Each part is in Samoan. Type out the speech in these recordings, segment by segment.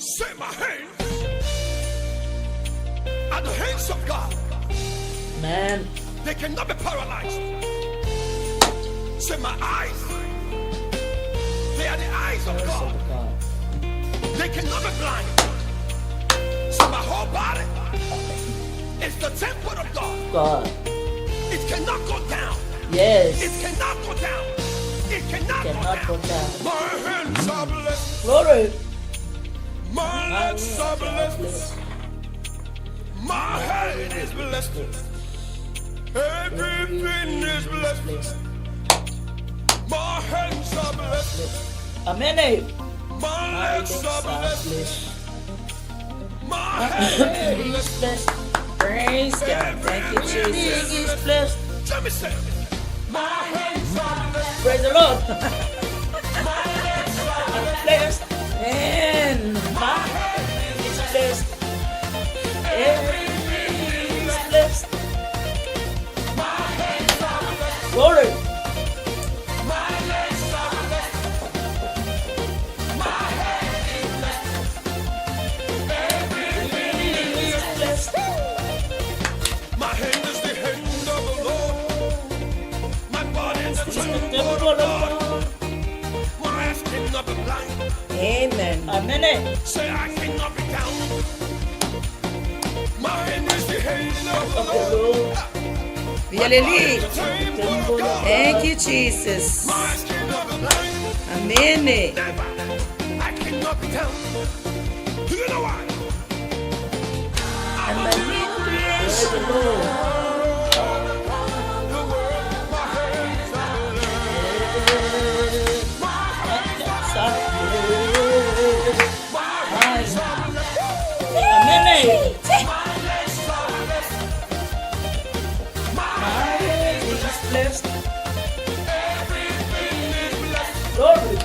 Say my hands are the hands of God. Amen. They cannot be paralyzed. Say my eyes, they are the eyes of God. They cannot be blind. So my whole body is the temple of God. God. It cannot go down. Yes. It cannot go down. It cannot, Cannot go go down. down. My hands are blessed. Glory. My legs are blessed. My head is blessed. Everything is blessed. My hands are blessed. Amen. My legs are blessed. My head is blessed. Blessed. Praise God. Thank you, Jesus. Is blessed. Let me say, my hands are blessed. Praise the Lord. My legs are I'm blessed. Amen. My head is blessed. Everything is blessed. My hands are blessed. Glory. My legs are blessed. My head is blessed. Everything Is blessed. My hand is the hand of the Lord. My body is the It's the temple temple of of God. God. My eyes cannot be blind. Amen. Amen. Say I cannot be down. My hand is the hand of the Of the Lord. Lord. Hallelujah. The temple of God. Thank you, Jesus. My eyes cannot be blind. Amen. Never. I cannot be down. Do you know why? I'm a new Praise creation. the Lord. The world, my hands are blessed. My hands are My hands are blessed. Amen. My legs are blessed. My My head is blessed. everything is blessed. Glory.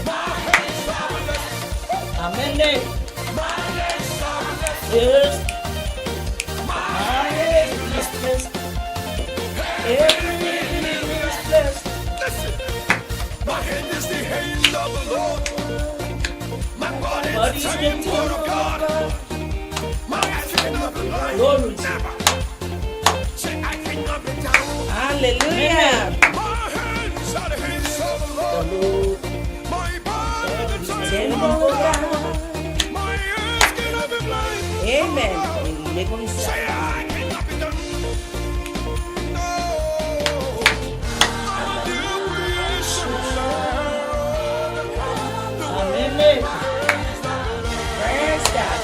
My hands are blessed. Amen. My legs are blessed. Yes. My My head is blessed. Everything is blessed. Listen. My hand is the hand of the Lord. My body Body is is the the temple temple of of God. God. My eyes cannot be blind. Glory. Never. Say I cannot be down. Hallelujah. My hands are the hands of the Lord. The Lord. My body the temple Temple of of God. God. My eyes cannot be blind. Amen. Say I cannot be done. No. I'm a new creation. Amen. Praise God.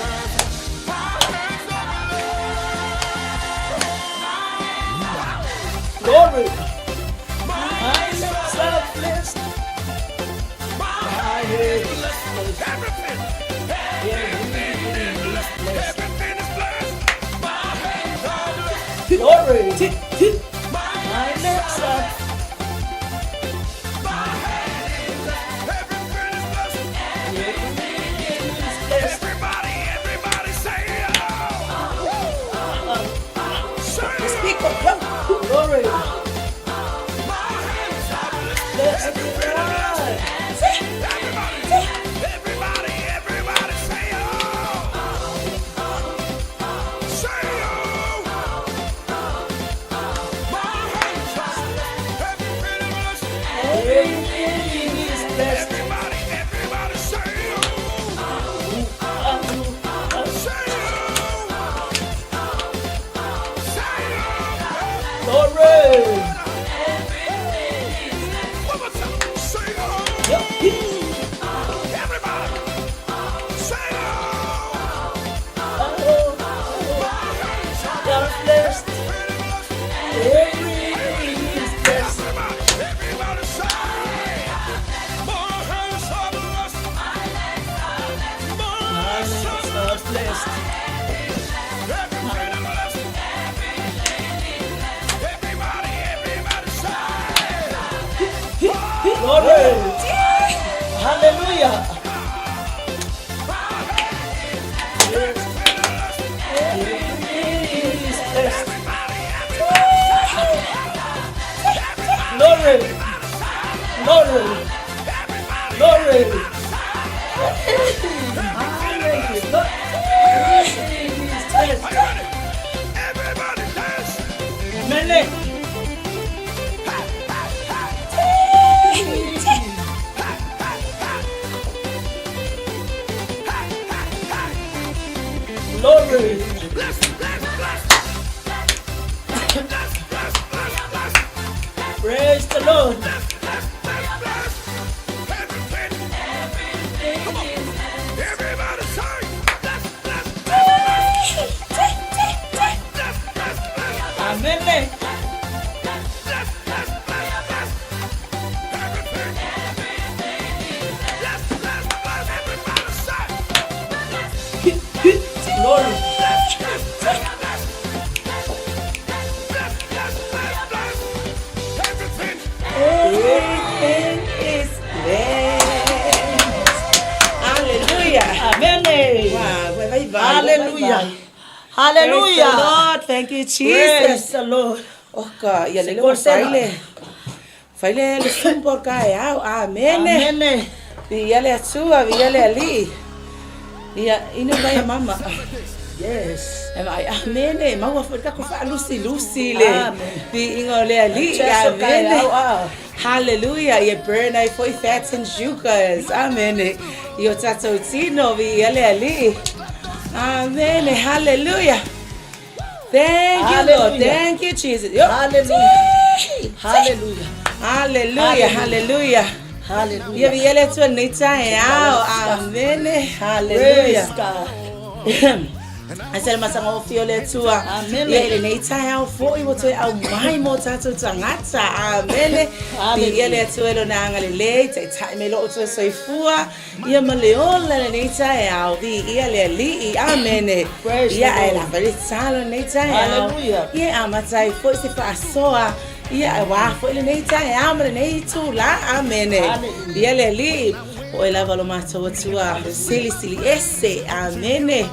Glory. My lips are blessed. My head is blessed. Everything. Everything is blessed. Everything is blessed. My hands are blessed. Glory. My My lips are My head is blessed. Everything is blessed. Everything is blessed. Everybody, everybody say oh. Say Speak up. Come. Glory. My hands are blessed. Blessed. Everything is blessed. Everybody, everybody, everybody say oh. Say oh. My hands are blessed. Everything is blessed. Everything is blessed. Everybody, everybody say oh. Say oh. Say oh. Glory. One more time. Say oh. Yep. Everybody. Say oh. Oh, My hands are God blessed. blessed. Everything is blessed. Everybody, everybody say, my hands are blessed. My My legs lips are are blessed. Everything is blessed. Everybody, everybody say, Glory. Hallelujah. Yes. Everything is blessed. Glory. Glory. Glory. Hallelujah. Praise the Lord. Thank you, Jesus. Praise the Lord. Oka, ia lele ua faile. Faile le sumpo ka e au. Amene. Amene. Viia le Atua, viia le Alii. Ia, inu mai e mama. Yes. E mai, amene. Maua foi le tatou faalusilusi le Amen. viiga o le Alii. Jesu ka e Amene. au, ah. Hallelujah. Ia burn ai foi fats and sugars. Amene. I o tatou tino, viia le Alii. Amene. Hallelujah. Thank you, Lord. Hallelujah. Thank you, Jesus. Yo. Hallelujah. Hallelujah. Hallelujah. Hallelujah. Ia Hallelujah. viia le Atua lenei taeao. Amene. Hallelujah. Praise God. Ae le matagofie o le Atua. Amene. Ia i lenei taeao foi ua toe aumai mo tatou tagata. Amene. Viia le Atua i Lona agalelei, taitai mai loo toe soifua. Ia ma le ola lenei taeao. Viia le Alii. Amene. Praise the Ia ae Lord. lava le tatalo lenei taeao. Hallelujah. Ia e amata ai foi se faasoa. Ia auā foi lenei taeao ma lenei itulā. Amene. Hallelujah. Viia le Alii. O oe lava lo matou Atua silisili ese. Amene.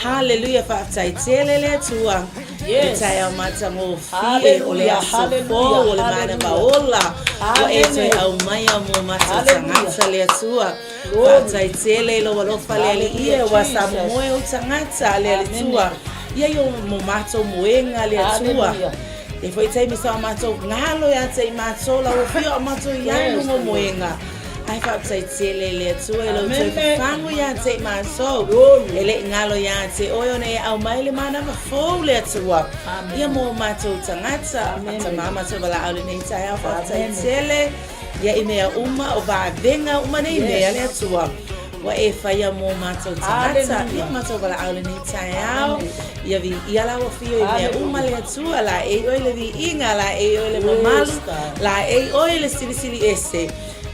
Haleluia. Faafetai tele le Atua. Yes. Le taeao matagofie o le Hallelujah, aso fou o le hallelujah, manava ola. Ua e toe Amene. aumaia mo matou Hallelujah. tagata le Atua. Glory. Faafetai tele i lou alofa le Alii e ua Jesus. samomoe ou tagata le Amene. Atua. Ia i o mo matou moega le Atua. Hallelujah. E foi taimi sa o matou galo ia te i matou lau afio a matou i ai Praise luga o the Lord. moega. Ae faafetai tele le Atua i lou toe Amene. fafagu ia te i matou. Glory. E le'i galo ia te oe ona e aumai le manava fou le Atua. Amen. Ia mo matou tagata, Amen. tamā matou valaau lenei taeao faafetai Amen. tele. Ia i mea uma o vavega uma nei Yes. mea le Atua. Ua e faia mo matou tagata. Hallelujah. Ia matou valaau lenei taeao. Amen. Ia viia lau afio i mea Hallelujah. uma le Atua. Laei oe le viiga, laei oe le Praise mamalu, God. laei oe le silisili ese.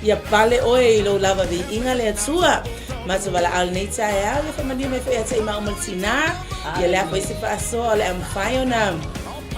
Ia pale oe i lou lava viiga le Atua. Matou valaau lenei taeao, ia faamanuia mai foi ia te i maua ma le tinā. Ia le a foi se faasoa o le a mafai ona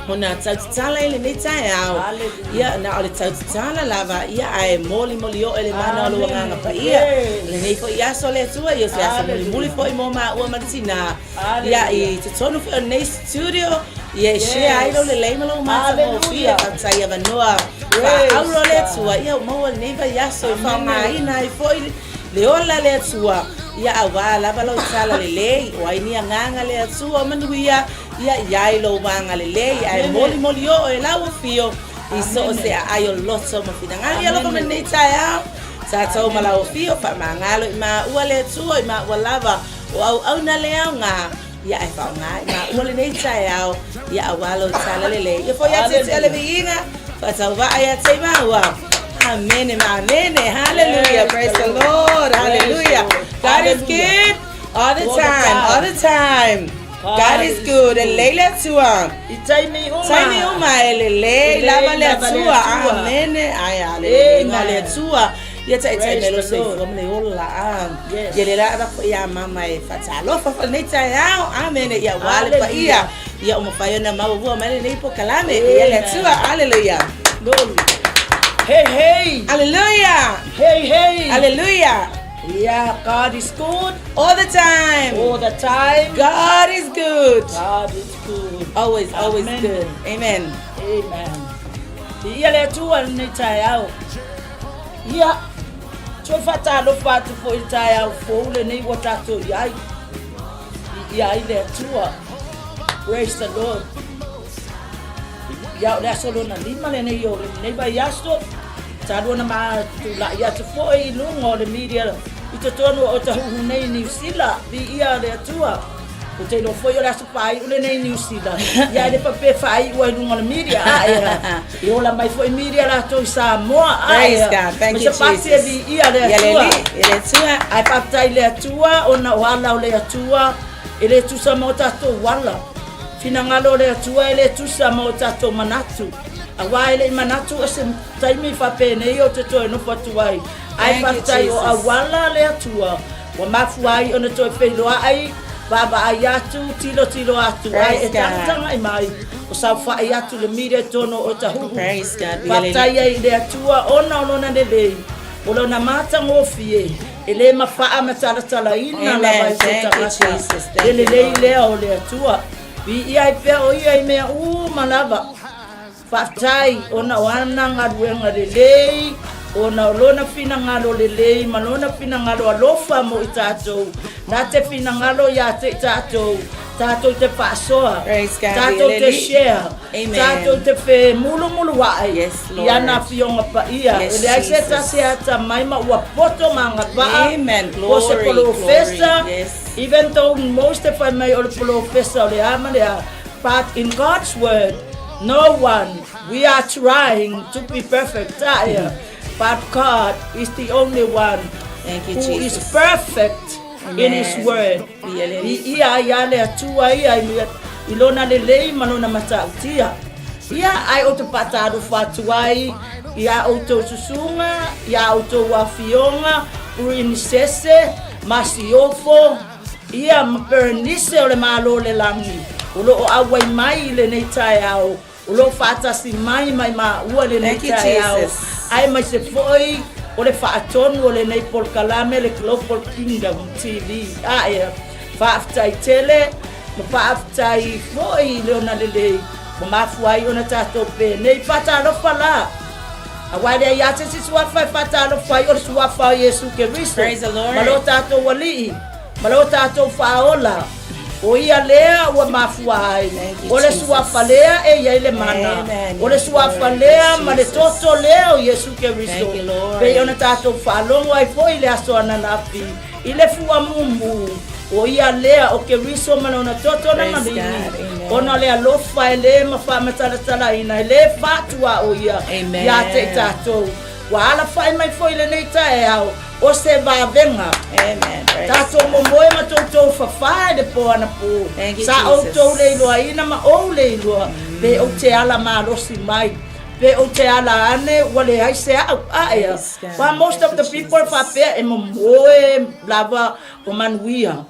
ona tautatala i lenei taeao. Hallelujah. Ia na o le tautatala lava, ia ae molimoli oo le mana o lou Amen. agaga paia. Yes. Lenei foi aso le Atua, ia o se aso Hallelujah. mulimuli foi mo maua ma le tinā. Hallelujah. Ia i totonu foi o lenei studio, ia e share ai lou lelei ma lou matagofie. Hallelujah. Faafetai avanoa Praise faaaulo le God. Atua, ia ua maua lenei vaiaso e Amen. faaaogaina ai foi le ola le Atua. Ia auā lava lou tala lelei, o ai ni agaga le Atua o manuia, ia i ai lou agalelei, ae Amene. molimoli oo e lau afio i so o se Amene. aai o loto ma finagalo. Ia alofa mai Amene. lenei taeao, tatou ma lau afio, faamagalo i maua le Atua i maua lava o auauna le aoga. Ia ae faaaoga i maua lenei taeao, ia auā lou tala lelei. Ia foi ia te te le Hallelujah. viiga, faatauvaa ia te i maua. Amene ma amene. Hallelujah. Praise Praise the the Lord. Lord. Praise the Hallelujah. Lord. God is Hallelujah. good all the All the time. All time. the time. God God is is good. E good. lelei le Atua. I taimi uma. Taimi uma e lelei Lelei lava le lava le Atua. Atua. Amene. Ai a le leleiga o le Amen. Atua. Ia taitai Praise mai lou the Lord. soifua ma le ola. Ah. Yes. Ia le la avatu foi ia mama e faatalofa foi lenei taeao. Amene. Ia ua le paia. Hallelujah. Ia ua mafai ona mauaua mai lenei polokalame. Ia le Amen. Atua. Hallelujah. Glory. Hey, hey. Hallelujah. Hey, hey. Hallelujah. Yeah, God is good All the time. all the time. God is good. God is good. Always, always Amen. good. Amen. Amen. Viia le Atua lenei taeao. Ia, toe faatalofa atu foi i le taeao fou lenei ua tatou i ai. Viia ai le Atua. Praise the Lord. Ia, o le aso lona lima lenei o lenei vaiaso, talu ona matulai atu foi i luga o le media i totonu o Otahuhu nei i Niu Sila. Viia le Atua. Ou te iloa foi o le aso faaiu lenei i Niu Sila. Ia, e le faapea e faaiu ai i luga o le media, ae e ola mai foi media latou i Samoa, ae Praise God. Thank ma you, se pasi e Jesus. viia le Ia le Atua. Alii, ia le Atua. Ae faafetai i le Atua ona o ala o le Atua e le tusa ma o tatou ala. Finagalo o le Atua e le tusa ma o tatou manatu. Auā e le i manatu o se taimi faapenei ou te toe nofo atu ai. Ae Thank you, faafetai o Jesus. auala le Atua ua mafua ai ona toe feiloai, vaavaai atu, tilotilo atu, ae Praise e God. tagatagai mai o saofai atu le media i totonu o Otahuhu. Praise God. Ia le Faafetai ai i le Atua ona o lona lelei, o lona matagofie, e le mafaa ma talatalaina lava Amen. i se Thank you, tagata. Jesus. Le Thank you, lelei Lord. lea o le Atua. Viia ai pea o ia i mea uma lava. Faafetai ona o ana galuega lelei, ona o lona finagalo lelei ma lona finagalo alofa mo i tatou. Na te finagalo ia te i tatou, tatou te faasoa, Praise God, tatou te Lily. share, Amen. tatou te femulumulua'i Yes, i ana Lord. afioga paia. Yes, E leai se Jesus. tasi e atamai ma ua poto ma agavaa Amen. po se Glory, polofesa. glory. Yes. Even though most e fai mai o le polofesa o le a ma le a, but in God's word, no one, we are trying to be perfect, aia, but God is the only one Thank you, who is Jesus. perfect in His Amen. word. Ia le I ia ai a le Atua ia i i lona lelei ma lona matautia. Ia ae ou te faatalofa atu ai i a outou susuga, i a outou afioga, Purinisese, Masiofo, ia ma Perenise o le Malo o le Lagi, o lo o auai mai i lenei taeao, o lo o faatasi mai ma i maua i lenei Thank you, taeao, Jesus. aemaise foi o le faatonu o lenei polokalame le Global Kingdom TV. Ae, faafetai tele ma faafetai foi i le ona lelei ua mafua ai ona tatou penei. Faatalofa la! Aua e leai lava se isi suafa e faatalofa ai o le suafa o Iesu Keriso Praise the Lord. ma lo tatou Alii ma lo tatou Faaola. O ia lea ua mafua ai. Thank you, O le Jesus. suafa lea e i ai le mana. Amen. O le Yes, suafa Lord. lea Yes, ma le Jesus. toto lea o Iesu Keriso. Thank you, Lord. Pei ona tatou faalogo ai foi i le aso ananafi i le fuamumu. O ia lea o Keriso ma lona toto na Praise maligi. God. Amen. Ona o le alofa e le mafamatalatalaina, e le faatuaoia Amen. ia te i tatou. Ua alafai mai foi i lenei taeao o se vavega. Amen. Praise Tatou God. momoe ma toutou fafā i le po anapo. Thank you, Sa Jesus. outou le iloaina ma ou le iloa, pe ou te ala malosi mai, pe ou te ala ane ua leai se au. Aea. Praise God. But most Thank of the you, people Jesus. faapea e momoe lava o manuia.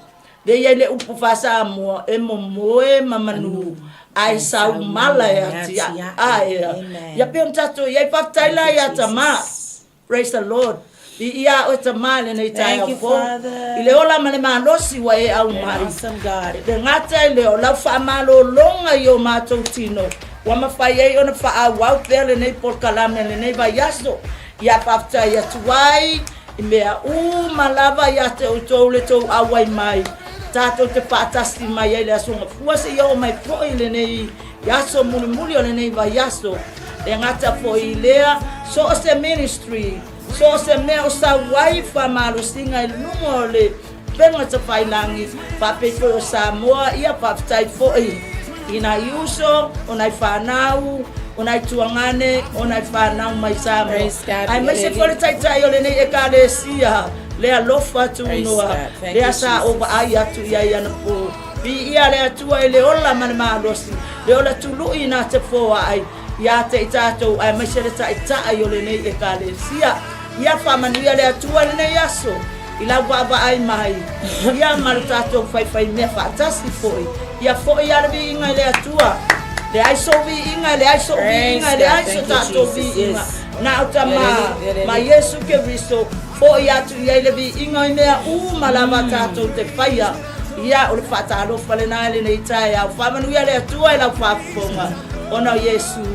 Lea e i ai le upu faa-Samoa, e momoe ma manu, ae sau mala e atiae. Aea. Ia pei ona tatou i ai, faafetai la ia Tama. Praise the Lord. Viia a oe Tama i lenei taeao fou. I le ola ma le malosi ua e aumai. E le gata i lea o lau faamalologa i o matou tino, ua mafai ai ona faaauau pea lenei polokalame lenei vaiaso. Ia faafetai atu ai i mea uma lava ia te outou le tou auai mai, tatou te faatasi mai ai le Aso Gafua seia oo mai foi i lenei aso mulimuli o lenei vaiaso. E gata foi i lea, so o se ministry, so o se mea o sau ai faamalosiga i luga o le Upega Tafailagi, faapea foi o Samoa, ia faafetai foi i nai uso, o nai fanau, o nai tuagane, o nai fanau mai Samoa. Praise God, Aemaise Lily. foi le taitai o lenei Ekalesia, le alofa Praise tunoa, God. Thank lea you, sa ou Jesus. vaai atu i ai anapo. Viia le Atua i le ola ma le malosi, le ola tului na te foai ia te i tatou, aemaise le taitai o lenei Ekalesia. Ia faamanuia le Atua i lenei aso i lau vaavaai mai, ia ma lo tatou faifaimea faatasi foi. Ia foi lava le viiga i le Atua. Leai sou viiga, leai sou viiga, leai so tatou viiga. Na o Tama ma Iesu Keriso, foi atu i ai le viiga i mea uma lava tatou te faia. Ia, o le faatalofa lena i lenei taeao. Faamanuia le Atua i lau faafofoga ona o Iesu.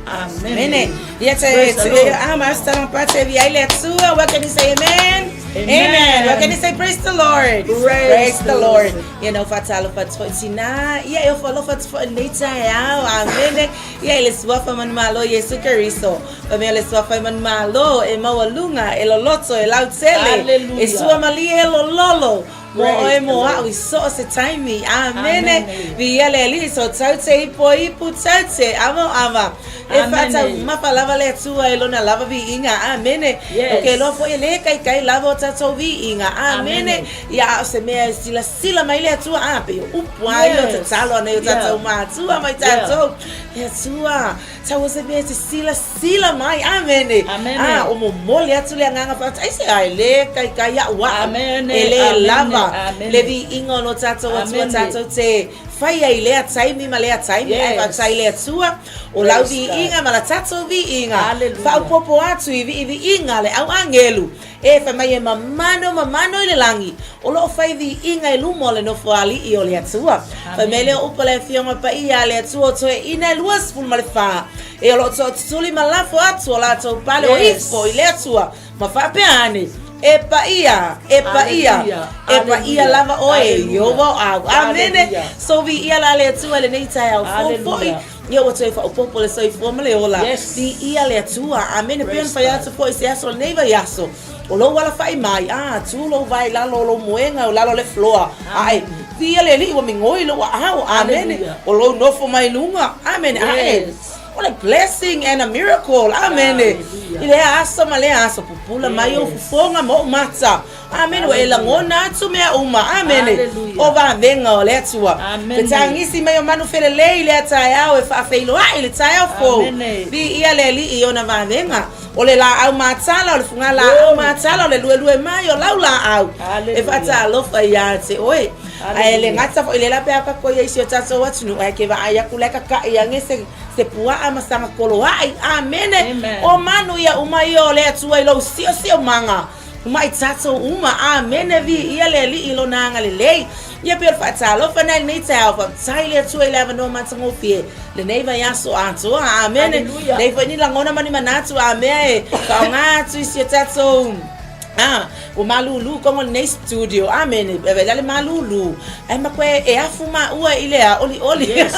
Amen. Amen. Ia te Praise the Lord. ah master lang pa te vi ai le Atua. What can you say amen? Amen. What can you say praise the Lord? Praise the the Lord. Lord. Ia na faatalofa atu foi tina. Ia e faalofa atu foi lenei taeao. Amen. Ia i le suafa manumalo Iesu Keriso. Fai mai o le suafa e manumalo e maualuga e loloto e lautele. Hallelujah. E suamalie e lololo. Mo Praise oe the mo Lord. a'u i so o se taimi. Amene. Amene. Viia le Alii so taute ipo ipu taute ava o ava. E Amene. faataumafa lava le Atua i lona lava viiga. Amene. Yes. Ou ke iloa foi e le kaikai lava o tatou viiga. Amene. Amene. Ia a o se mea e silasila mai le Atua, a pei o upu a ia o Yes. tatalo a nai o tatou Yeah. matua ma i Yeah. tatou. Le Atua, tau o se mea e te silasila mai. Amene. Amene. A o momoli atu le agaga faafetai. Aisea e le kaikai a'u a'u. Amene, E le amene, lava amene. le viiga o lo tatou Atua Amene. tatou te fai ai i lea taimi ma lea taimi. Yes. Ae faafetai i le Atua o lau Praise God. viiga ma la tatou viiga. Hallelujah. Faaopoopo atu i viiviiga a le au agelu. E fai mai e mamano mamano i le lagi, o loo fai viiga i luma o le nofoalii o le Atua. Fai mai lea o upu a le Afioga Paia a le Atua o Toeaina e 24, e o loo tootutuli ma lafo atu o latou pale o ifo i le Atua, ma faapea ane, E paia, e paia, e paia lava oe, Ieova o au. Amene. So viia la le Atua i lenei taeao fou foi. Ia ua toe faaopoopo le soifua ma le ola. Yes. Viia le Atua. Amene. Pei ona fai atu foi i se aso o lenei vaiaso, o lou alafa'i mai, a, tu lou vae i lalo o lou moega o lalo o le floor. Ae, viia le Alii ua migoi lou aao. Amene. O lou nofo mai luga. Amene. Ae, o le blessing and a miracle. Amene. I lea aso ma lea aso, pupula mai ou fofoga ma ou mata. Amene, ua e lagona atu mea uma. Amene. O vavega o le Atua. Fetagisi mai o manu felelei i lea taeao e faafeiloai le taeao fou. Viia le Alii i ona vavega. O le laau matala, o le fugalaau matala, o le luelue mai o lau laau e faatalofa ia te oe. Ae le gata foi i lela pe a tatou i ai i si o tatou atunuu, ae ke vaai atu la e kakaʻi ane se se puaa ma saga koloaʻi. Amene. O manu ia uma ia o le Atua i lou siosiomaga. Mai tatou uma. Amene. Viia le Alii i Lona agalelei. Ia pei o le faatalofa na i lenei taeao. Faafetai le Atua i le avanoa matagofie lenei vaiaso atoa. Amene. Hallelujah. Leai foi ni lagona ma ni manatu a mea e faaaoga atu i si o tatou Ah, ua malūlū koga o lenei studio. Amene. E la le malūlū. Ae ma koe e afu maua i le a olioli. Yes.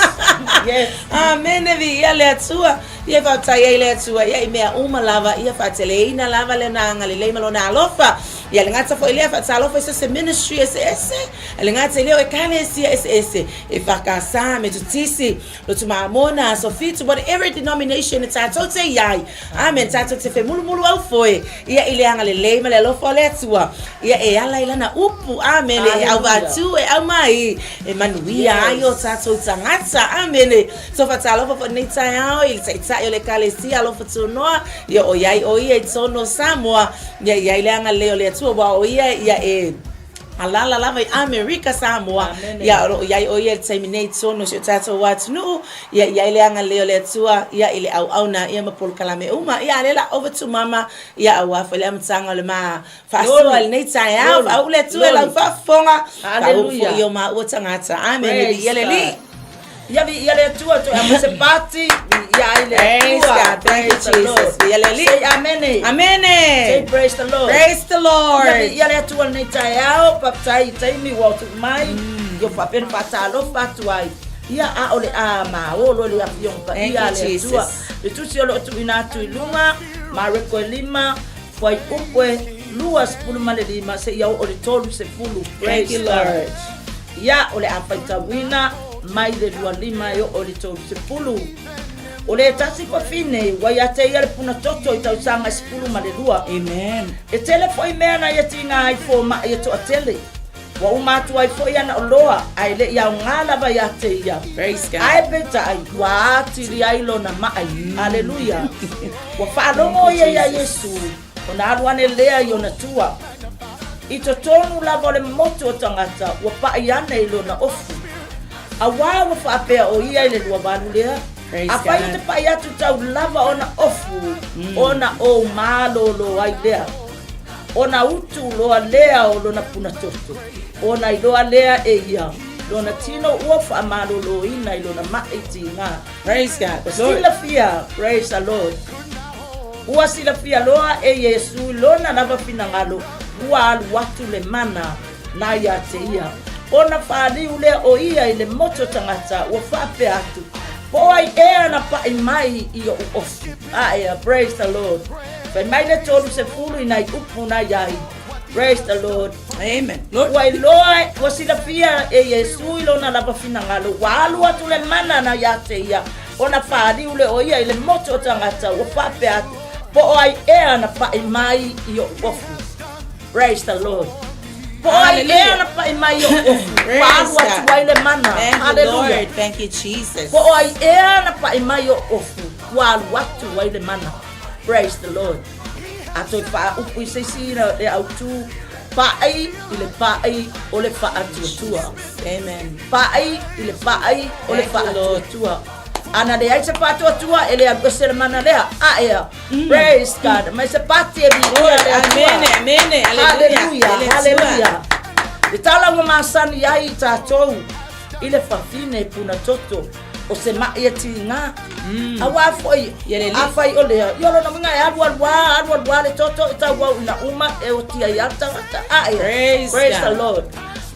Yes. Amene. Viia le Atua. Ia e faafetai ai le Atua ia i mea uma lava, ia faateleina lava Lona agalelei ma Lona alofa. Ia le gata foi lea, faatalofa i so se ministry eseese, a le gata i lea o Ekalesia eseese, EFKS, Metotisi, Lotu Mamona, Aso Fitu, whatever denomination e tatou te i ai. Amen, tatou te femulumulu au foe, ia i le agalelei ma le alofa o le Atua, ia e ala i Lana upu, amene, e auvaatu, e aumai, e manuia ai o tatou tagata, amene. So faatalofa foi lenei taeao i le Taitai o le Ekalesia Alofa Tunoa, ia o iai o ia i totonu o Samoa, ia i ai le agalelei o le Atua, aua o ia ia e alala lava i Amerika Samoa, ia o lo o iai o ia i le taimi nei i totonu o si o tatou atunuu, ia i ai le agalelei o le Atua, ia i le auauna ia ma polokalame uma. Ia a lea la over to mama, ia aua foi le amataga o le ma faasoa i lenei taeao, faauu le Atua i lau faafofoga, faauu foi i o maua tagata. Amene, viia le Alii. Ia viia le Atua toe aumai se pati, viia ai le Praise Atua. God. Thank you, Praise the Jesus. Lord. Viia le Alii. Say amene. Amene. Say praise the Lord. Praise the Lord. Ia viia le Atua lenei taeao, faafetai i taimi ua tu'u mai, ia faapea ona faatalofa atu ai. Ia a o le a maolo le Afioga Thank Paia you, a le Atua. Jesus. Le tusi o lo o tuuina atu i luga, Mareko e lima, fuaiupu e 25 seia oo i le 30. Thank Praise you, God. Lord. Ia, o le a faitauina mai le 25 e oo i le 30. O le tasi fafine ua ia te ia le puna toto i tausaga e 12. Amen. E tele foi mea na ia tiga ai fomaʻi e toatele. Ua uma atu ai foi ana oloa, ae le i aoga lava ia te ia. Praise God. Ae peitai, ua atili ai lona maʻi. Aleluia. Ua faalogo ia iā Iesu, ona alu ane lea i ona tua. I totonu lava o le motu o tagata ua paʻi ane i lona ofu. Auā ua faapea ʻo ia i le luavalu lea, Praise afai ou God. te paʻi atu tau lava ona ofu, ona ou malōlō ai lea. Ona utu loa lea o lona puna toto, ona iloa lea e ia lona tino ua faamalōlōina i lona maʻi tiga. Praise God. Ua silafia, praise the Lord. Ua silafia loa e Iesu i lona lava finagalo, ua alu atu le mana na ia te ia. Ona faliu lea o ia i le motu o tagata, ua faapea atu, Po o ai ea na paʻi mai i oʻu ofu? Aea, praise the Lord. Fai mai le 30 i nai upu na iai. Praise the Lord. Amen. Lord. Ua iloa, ua silafia e Iesu i lona lava finagalo, ua alu atu le mana na ia te ia, ona faliu lea o ia i le motu o tagata, ua faapea atu, Po o ai ea na paʻi mai i oʻu ofu? Praise the Lord. Po o ai ea na paʻi mai i oʻu ofu? Ua alu atu ai le mana. Thank you, Hallelujah. Lord. Thank you, Jesus. Po o ai ea na paʻi mai i oʻu ofu? Ua alu atu ai le mana. Praise the Lord. A toe faaupu i se isi le autū, paʻi i le paʻi o le faatuatua. Amen. Paʻi i le paʻi o le Thank you, Lord. faatuatua. Ana leai se faatuatua, e le alu ese le mana lea. Aea. Praise God. Mai se pati e viia le Atua. Amene, amene, aleluia. Haleluia, Le Atua. haleluia. Le tala ua masani ai i tatou i le fafine puna toto o se maʻi e tigā. Auā foi, Ia le afai o lea, ia o lona uiga e alu alu lava, alu alu lava le toto e tauau ina uma e oti ai lava le tagata. Ae, Praise praise the God. Lord.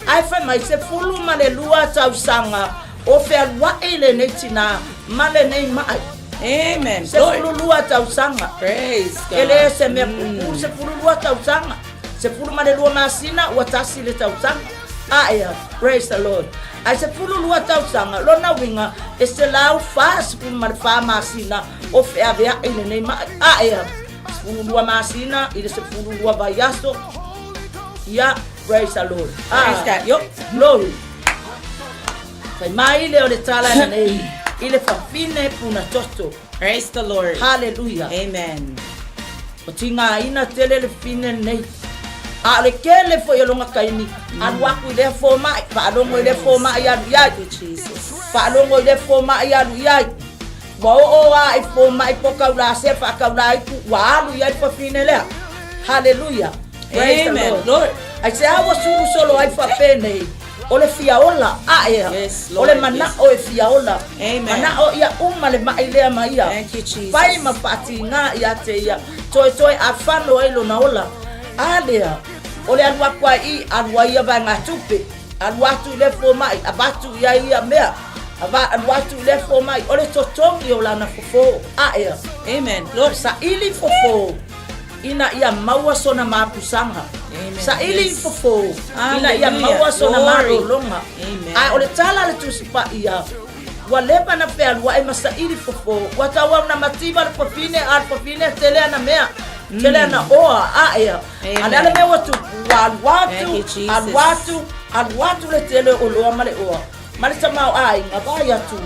Ae fai mai, 12 tausaga o fealuaʻi lenei tinā ma lenei maʻi. Amen. Glory. 12 tausaga. Praise God. E le se mea puupuu le 12 tausaga. 12 masina ua tasi le tausaga. Aea, praise the Lord. Ae 12 tausaga, lona uiga e 144 masina o feaveaʻi lenei maʻi. Aea, 12 masina i le 12 vaiaso. Ia, praise the Lord. Praise God. Yo. Glory. Fai mai le o le tala lenei i le fafine puna toto. Praise the Lord. Hallelujah. Amen. O tigaina tele le fafine lenei. A o le kele foi o lona taimi, alu aku i lea fomai, faalogo i lea fomai alu i ai. Thank you, Jesus. Faalogo i lea fomai alu i ai. Ua oo lava i fomai po kaulāsea faakaulāitu, ua alu i ai le fafine lea. Hallelujah. Praise the Amen. Lord. Lord. Aisea ua sulu solo ai faapenei? O le fia ola, ae a. Yes, O le Lord, manao e fia ola. Amen. Manao ia uma le maʻi lea ma ia. Thank you, Jesus. Fai ma faatiga ia te ia. Toetoe afano ai lona ola. A lea, o le alu aku ai i, alu ai ia vaegatupe. Alu atu i lea fomai, avatu i ai ia mea. Ava, alu atu i lea fomai, o le totogi o lana fofo. Ae a. Amen. Lord. Saili fofo ina ia maua sona mapusaga. Amen. Saili Yes. fofo ina ia Hallelujah. maua sona Glory. malologa. Amen. Ae o le tala a le Tusi Paia, ua leva na fealuaʻi ma saili fofo, ua tauau na mativa le fafine, a le fafine e tele ana mea, tele ana oa, ae a. Amen. A o le a le mea ua tupu, ua alu Thank atu, you, Jesus. alu atu, alu atu le tele o oloa ma le oa. Ma le tamaoaiga, vaai atu,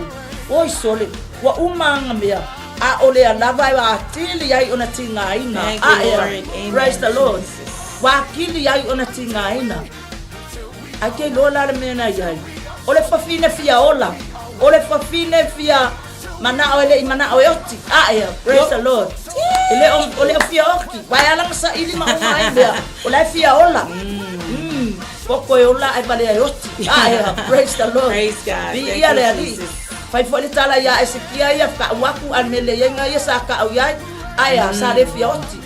oi sole, ua uma aga mea, a o lea lava e atili ai ona tigaina. Thank you, Ae a. Lord. Amen, Praise the Lord. Jesus. Ua atili ai ona tigaina. Ae ke iloa la le mea na i ai. O le fafine fia ola, o le fafine fia manao e le i manao e oti. Ae a. Praise the Lord. E le o, o le o fia oti. Uae ala na saili ma uma ai mea, o la e fia ola. Poto e ola ae valea e oti. Ae a. Praise the Lord. Praise God. Viia Thank you, le Alii. Jesus. Fai foi le tala iā Esekia ia, Ka'u aku a le mea leai ia sa ka'u i ai, ae a, sa le fia oti.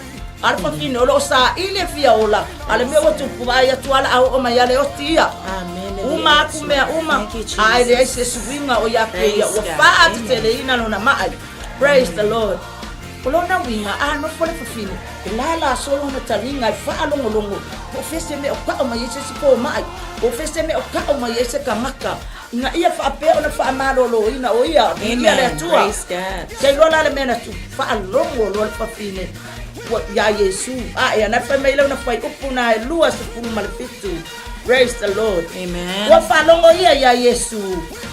A o le fafine, o lo o saili e fia ola, a o le mea ua tupu, vaai atu lava la a oo mai lava le oti ia. Amene. Uma aku mea uma, Thank you, Jesus. a e leai se suiga o ia te ia, Praise ua God. faateteleina lona maʻai. Praise the Lord. O lona uiga, a nofo le fafine, e lala solo ona taliga e faalogologo, po o fea se mea o ka'u mai ai se isi fomaʻi, po o fea se mea o ka'u mai ai se tagata, ina ia faapea ona faamaloloina o ia, viia le Amen. Atua. Praise God. Ke iloa la le mea na tupu, faalogo loa le fafine ua iā Iesu. Ae ana fai mai lona fuaiupu na e 27. Praise the Lord. Amen. Ua faalogo ia iā Iesu,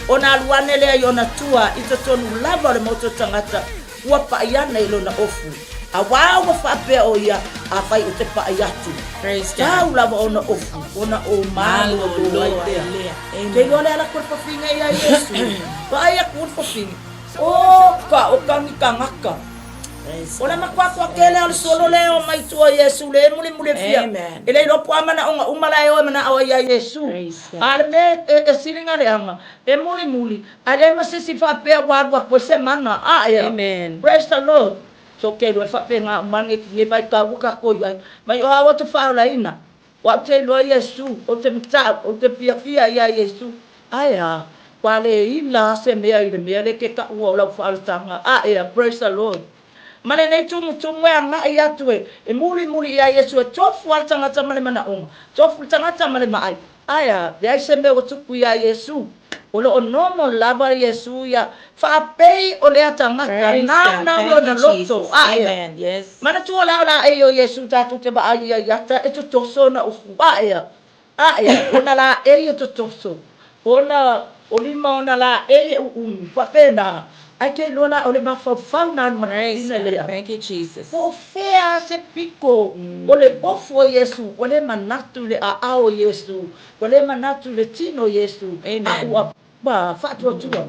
ona alu ane lea i ona tua i totonu lava o le motu o tagata ua paʻi ana i lona ofu. Auā ua faapea ʻo ia, Afai ou te paʻi atu, Praise God. tau lava ona ofu, ona ou malolo ai lea. lea. Amen. Ke iloa le ala aku o le fafine iā Iesu. Vaai aku le fafine, O ka, o kagi tagata. Praise O le makuakua kele o le solo lea o mai tua Iesu le mulimuli e fia. Amen. E le iloa po o a manaʻoga uma la e o e manaʻo ai iā Iesu. Praise God. A o le mea e siliga leaga, e mulimuli, ae leai ma se isi faapea ua alu aku ai se mana. Ae. Amen. Praise the Lord. So ke iloa e faapena uma nei nei vaitau ua tatou i ai. Mai o au ou te faaolaina. O au te iloa Iesu, ou te matau, ou te fiafia iā Iesu. Ae a, ua le ila a se mea i le mea le ke taʻua o lau faaolataga. Ae a, praise the Lord. Ma lenei tumutumu e agai atu e, e mulimuli iā Iesu e tofu lava le tagata ma le manaʻoga, tofu le tagata ma le maʻai. Ae a, leai se mea ua tupu iā Iesu. O lo o nomo lava Iesu ia faapei o lea tagata, Praise God. naunau Thank lona you, loto. Jesus. Ae a, Amen. Yes. manatua la o laʻei o Iesu tatou te vaai ia i ata e totoso ona ufu. Ae a, ae a, ona laʻei e totoso, ona o lima ona laʻei e ʻuʻumi, faapena. Ae ke iloa la o le mafaufau na alu Praise manatina God. lea. Thank you, Jesus. Po o fea se piko o le ofu o Iesu, ua le manatu i le aao o Iesu, ua le manatu i le tino o Iesu, a Amen. ua faatuatua.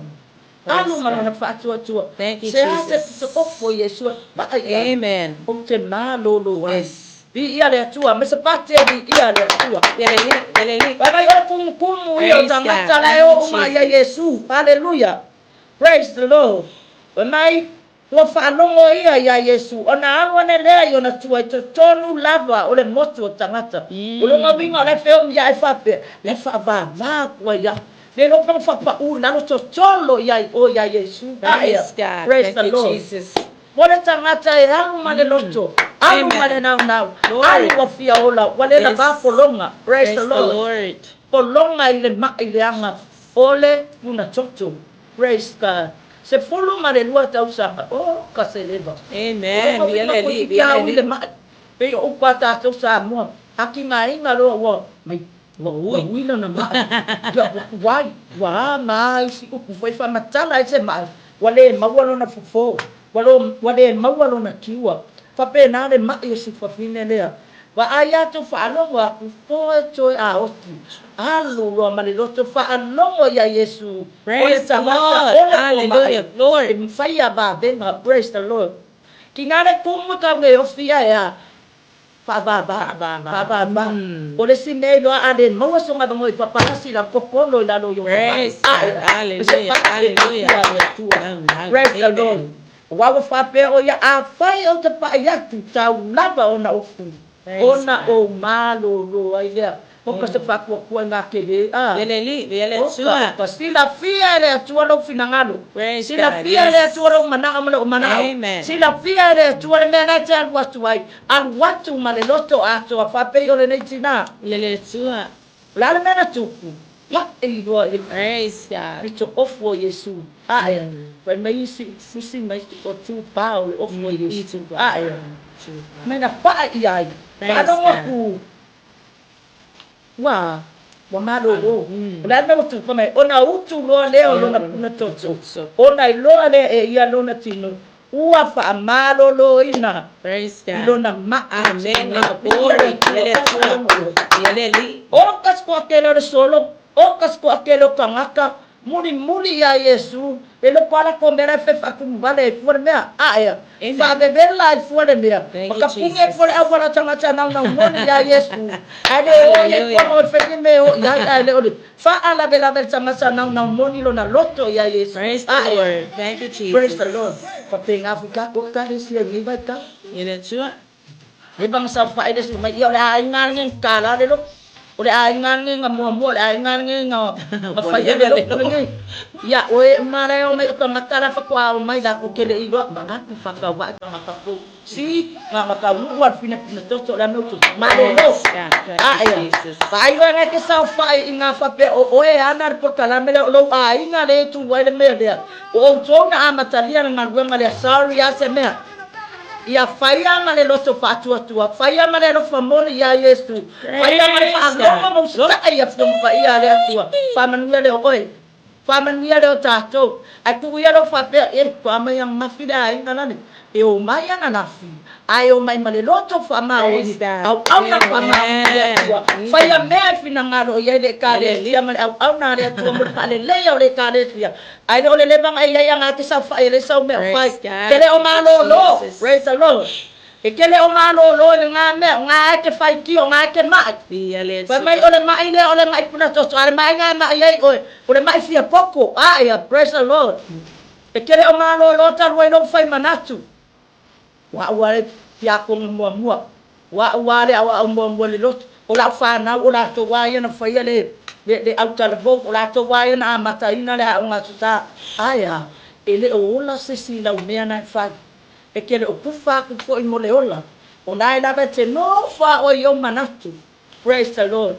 Alu ma lona faatuatua. Thank you, Se a se Jesus. pito ofo i Iesu e paʻa i ai. Amen. Ou te malōlō ai. Yes. Viia le Atua, ma se pate viia le Atua. Ia le Alii, ia le Alii. Fai mai o le kumukumu ia o Praise God. tagata la e Thank oo you, uma ia Jesus. Iesu. Haleluia. Praise the Lord. Fai mai, ua faalogo ia iā Iesu, ona alu ane lea i ona tua i totonu lava o le motu o tagata. O lona uiga o la e feomi ae faapea, la e faavāvā atu ai ia. Le iloa pe na faapaʻu i lalo totolo i ai o iā Iesu. Aea. Praise God. Praise Thank the you, Lord. Jesus. Mo le tagata e alu ma le loto, alu ma le Amen. naunau, Glory. alu ua fia ola, ua le Yes. lava pologa. Praise the Praise the Lord. Lord. Pologa i le maʻi leaga o le puna toto. Praise God. 12 tausaga, oh ka seleva. Amen. O lona Ia uiga le koe Alii, ki ia a le ui le Alii. maʻi. Pei o upu a tatou Samoa, atigaina loa ua mai ua ui, ua ui lona maʻi. Ia ua tuai, ua a ma a isi upu foi faamatala ai se maʻi, ua le maua lona fofo, ua lo, ua le maua lona kiua. Faapena le maʻi o si fafine lea. Vaai atu faalogo atu, toe toe a oti, alu loa ma le loto faalogo iā Iesu, o le Praise the tagata Lord. o le pomai, Hallelujah. Glory. e mafai a vavega. Praise the Lord. Kina le kumu tau le ofi ae a, faavava, Faavava. faavava. O le isi mea iloa a le maua so gavanoa i papalasi la kokolo i lalo i ona maʻi. Praise God. Ae, e se Hallelujah. paʻa e Hallelujah. viia le Atua. Nau, nau. Praise the Lord. Amen. Aua ua faapea ʻo ia, Afai ou te paʻi atu, tau lava ona upu, Praise ona God. ou malōlō ai lea. Oka se faatuatua i ngā kele, a. Ia le Alii, ia le Oka, Atua. oka. Silafia e le Atua lou finagalo. Praise God, Silafia e le yes. Atua lou manaʻo ma lou manaʻo. Amen. Silafia e le Atua le mea na e te alu atu ai. Alu atu ma le loto atoa, faapei o lenei tinā. Ia le Atua. O le a le mea na tupu? Paʻi loa i le Praise God. pito ofu o Iesu. Ae, fai mai isi, tusi mai isi, o tūpā o le ofu o Iesu. Ae, mai na paʻa ʻia ai. Praise Faalogo God. aku, ua, ua malōlō. O le a le mea ua tupu mai? Ona utu loa lea o lona puna toto, ona iloa lea e ia lona tino, Ua faamaloloina Praise i God. lona maa Amen. tina. Glory. Ia le Atua. Ia le Alii. O ka sikoakele o le solo, o ka sikoakele o tagata, mulimuli iā Iesu, e loko ala ko mea la e fai faatumu vale ai fua le mea, aea, Amen. faavevela ai fua le mea, Thank ma you, ka puni ai Jesus. fua le auala tagata naunau moni iā Iesu, ae le o i ai Hallelujah. pono e fai ni mea e o i ai, ae le o le Faalavelave le tagata naunau moni lona loto iā Iesu. Praise the Ae. Lord. Thank you, Praise Jesus. the Lord. Faapena foi tatou Ekalesia i lenei vaitau. Ia le Atua. Leva na saofai le isi mai, ia o le aiga lenei na tala le loto. O le aiga lenei na muamua, o le aiga lenei na na faia le loto lenei. Ia oe uma la e omai o tagata la faatoa omai latou te le i iloa, manatu faatauvaa tagata fou. Si na na taunuu a le pinapina toto o le a mea o tupu. Malolo. Praise God. Thank Ae you, a. Jesus. Vaai loa e te saofai i ngā faapea o oe e ana le polokalame lea o lou aiga lea e tu ai le mea lea. O outou na amatalia le galuega lea. Sorry a se mea. Ia faia ma le loto faatuatua, faia ma le alofa moni iā Iesu, faia ma le Praise faalogo God. ma usitai i Afioga Paia a le Atua. Faamanuia lea o oe. Faamanuia lea o tatou. Ae tuu ia lou faapea, E, ua mai ananafi le aiga lale. E omai ananafi, ae omai ma le loto faamaoni, Praise God. auauna faamaoni i le Atua. Amen. Faia mea e finagalo i ai le Ekalesia ma le auauna a le Atua mo le faaleleia o le Ekalesia. Ae le o le levaga e i ai aga te saofai e le sau mea o fai. Praise God. Te le o malolo. Jesus. Praise the Lord. E te le o malolo i lena mea, o na e te faitio, o na e te maʻi. Viia le Fai mai Atua. o le maʻi lea o le maʻi puna toto, a o le maʻi na e maʻi ai oe, o le maʻi fia popo. Aia, praise the Lord. E te le o malolo talu ai lou fai manatu. Ua au a le tiakono muamua, ua au a le aoao muamua i le lotu, o lau fanau, o latou a ia na faia le, le, le autalavou, o latou a ia na amataina le aoga Aso Sa. Aia, e le o ola se isi i lau mea na e fai. E te le o kufa atu foi mo le ola, o nae lava e te nofo a oe i ou manatu. Praise the Lord.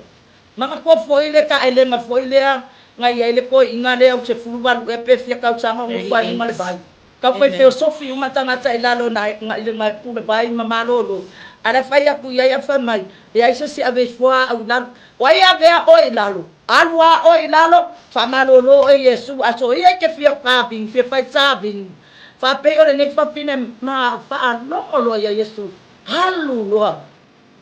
Manatua foi le taelega foi lea na i ai le toeaina lea o 18 ea pe fia tausaga o nofo ai luma le vai. Tau fai Amen. feosofi uma tagata i lalo na i le pule vai ma malolo. Ae la fai atu i ai ae fai mai, leai se isi ave ifo a au i lalo. O ai e avea oe i lalo? Alu a oe i lalo, faamalolo oe Iesu, aso ia i te fia tavini, fia fai tavini. Faapei o lenei fafine ma faalogo loa ia Iesu, alu loa.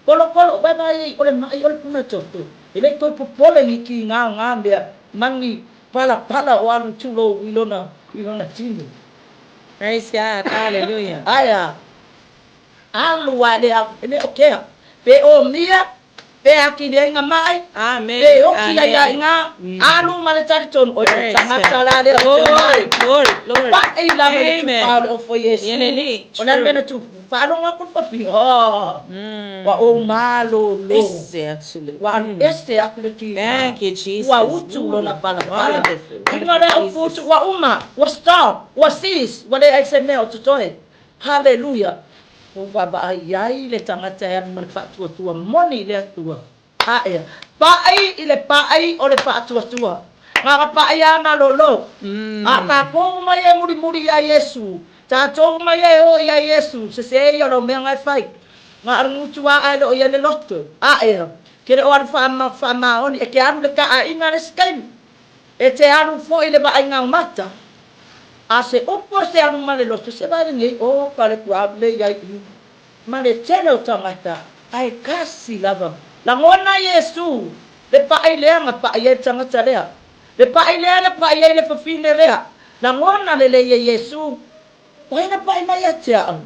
Kolokolo vaevae o le maʻi o le puna toto, e le i toe popole ni kīgā ngā mea ma ni palapala o alu tulou i lona I lona tino. Praise God. Hallelujah. Aia. Alu a le au, e le o kea. Pe o mia, pe aki le inga mai, Amen. pe oki ai Amen. a inga, alu ma le talitonu. Oi, Praise tangata God. la le o te Glory, mai. glory, glory. Pa i lava le Amen. tupao le ofo Iesu. Yeleli. O le True. mena tupu. Whaalonga ko papi. Oh. Wa o malo lo. Ese actually. Wa alu ese aku le ki. Thank you, Jesus. Ua utu lona pala pala. Wonderful. Inga le au Jesus. putu, ua uma, ua stop, ua cease, ua le ai se mea o totoe. Hallelujah. Ua vaavaai ai le tagata e alu ma le faatuatua moni i le Atua. Aea. Paʻi i le paʻi o le faatuatua. Gaga paʻi a malolo. A tatou uma ia e mulimuli iā Iesu, tatou uma ia e oo iā Iesu, sese ia o lau mea na e fai. Na o le gutu a ae le o i ai le loto. Aea. Ke le o alu faamaoni, e te alu i le taaiga le isi taimi. E te alu foi i le vaaiga o mata. A se upu o se alu ma le loto, se vaai lenei, oh, pale grab le iai i. Ma le tele o tagata, ae kasi lava. Lagona Iesu le paʻi lea na paʻi ai le tagata lea, le paʻi lea na paʻi ai le fafine lea. Lagona lelei e Iesu, O ai na paʻi mai ia te au?